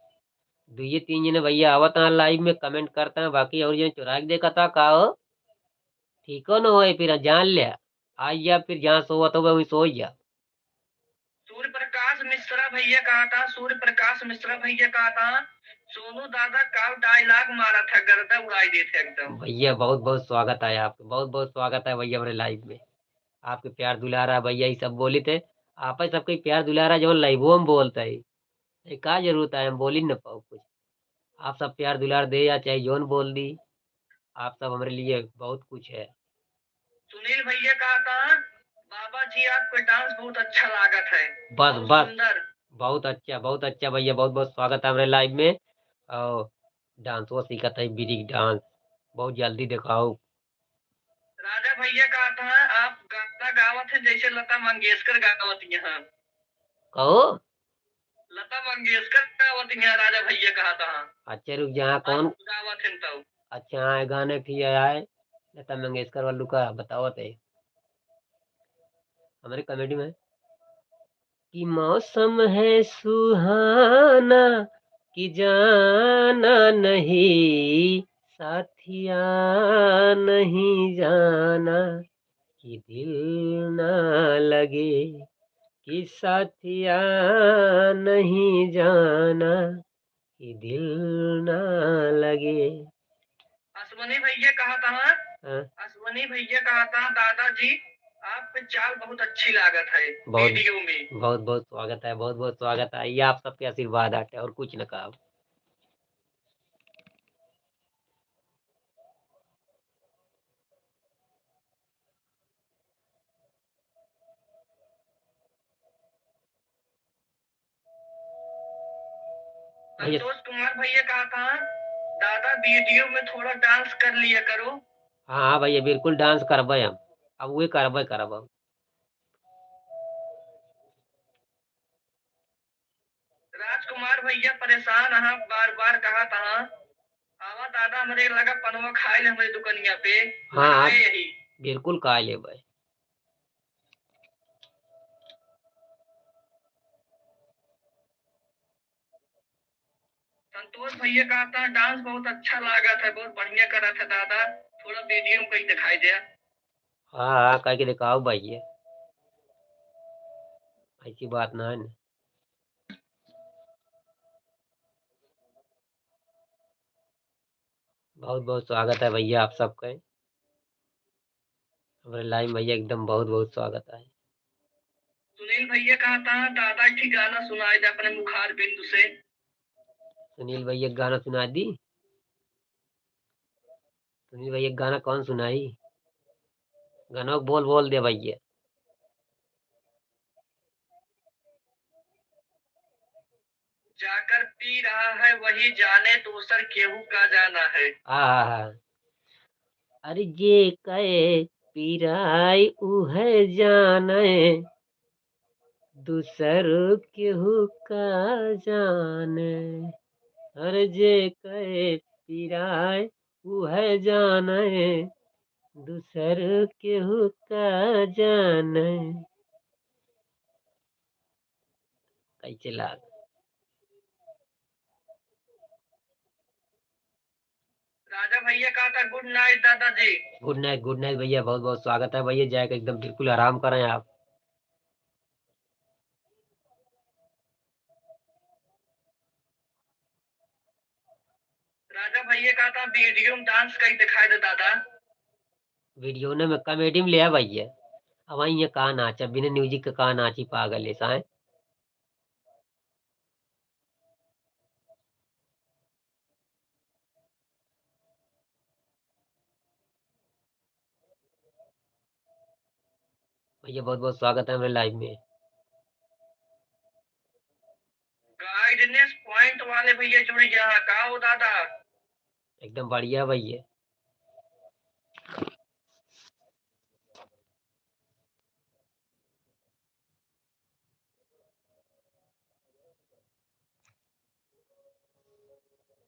दुइये तीन जने भैया आवत हैं live में, comment करता है, बाकी और जने चुरा के देखा था, का हो? ठीक हो न होए, फिर जान ले, आ जा, फिर जहाँ सोवत हो, वहीं सो जा। सूर्य प्रकाश मिश्रा भैया कहता, सूर्य प्रकाश मिश्रा भैया कहता, "सोनू दादा का dialogue मारा था, गर्दा उड़ाई देते एकदम।" भैया, बहुत बहुत स्वागत है आपके, बहुत बहुत स्वागत है भैया हमरे live में। आपके प्यार दुलारा भैया, ये सब बोली थे, आप ही सबके प्यार दुलारा जवन live में बोलता है, ये का जरूरत है, हम बोली न पाओ कुछ। आप सब प्यार दुलार दे या चाहे जौन बोल दी, आप सब हमरे लिए बहुत कुछ है। सुनील भैया कहता, "बाबा जी, आपके dance बहुत अच्छा लागत है, बस, बहुत बस। सुंदर।" बहुत अच्छा, बहुत अच्छा भैया, बहुत बहुत स्वागत है हमरे live में। और dance वो सीखत है, break dance, बहुत जल्दी दिखाओ। राजा भैया कहता है, "आप गाना गावत हैं जैसे लता मंगेशकर गावत यहाँ।" कहो? लता मंगेशकर गावत यहाँ, राजा भैया कहता है। अच्छा, रुक जा, हाँ, आप कौन? गावत हैं तो। अच्छा, हाँ, गाने की आए, लता मंगेशकर वालू का बतावत है। हमारे comedy में। कि मौसम है सुहाना, कि जाना नहीं साथिया, नहीं जाना, कि दिल ना लगे, कि साथिया, नहीं जाना, कि दिल ना लगे। अश्वनी भैया कहता है, हाँ। अश्वनी भैया कहता है, "दादाजी, आपके चाल बहुत अच्छी लागत है बहुत, video में।" बहुत, बहुत स्वागत है, बहुत, बहुत स्वागत है। ये आप सबके आशीर्वाद आटे और कुछ न कहा। भैया। संतोष कुमार भैया कहता है, "दादा, video में थोड़ा dance कर लिया करो।" हाँ, हाँ भैया, बिल्कुल dance करबे हम। अब वे करबे करब हम। राजकुमार भैया परेशान, हाँ, बार बार कहत हाँ, "आवा दादा, हमरे लगा पनवा खाए ले हमरे दुकनिया पे।" हाँ, लगाए आप यही। बिल्कुल खाए ले भाई। संतोष भैया कहता है, "Dance बहुत अच्छा लागत है, बहुत बढ़िया करत है दादा, थोड़ा video में कहीं दिखाई दे।" हाँ, हाँ, कह के दिखाओ भैया, ऐसी बात ना है ना। बहुत बहुत स्वागत है भैया आप सबके। हमरे live में भैया एकदम बहुत बहुत स्वागत है। सुनील भैया कहता है, "दादा एक ठे गाना सुनाई दे अपने मुखार बिंदु से।" सुनील भैया गाना सुना दी। सुनील भैया गाना कौन सुनाई? गाना बोल बोल दे भैया। जाकर पी रहा है वही जाने, दूसर केहू का जाना है। आहा। अरे जे कहे पिराई उहे जाने, दूसर केहू का जाने। अरे जे कहे पिराई उहे जाने, दूसर केहू का जाने। कैसे लाग? राजा भैया कहता, "Good night दादाजी।" Good night, good night भैया, बहुत बहुत स्वागत है भैया, जाके एकदम बिल्कुल आराम करें आप। राजा भैया, का था, वीडियो में डांस कई दिखाई दे दादा। वीडियो ने में कॉमेडी में ले आ भैया। अब आई ये का नाच, बिना म्यूजिक के का नाची पागल है साए। भैया, बहुत बहुत स्वागत है हमरे लाइव में। गाइडनेस पॉइंट वाले भैया जुड़ गया है, का हो दादा? एकदम बढ़िया भैया।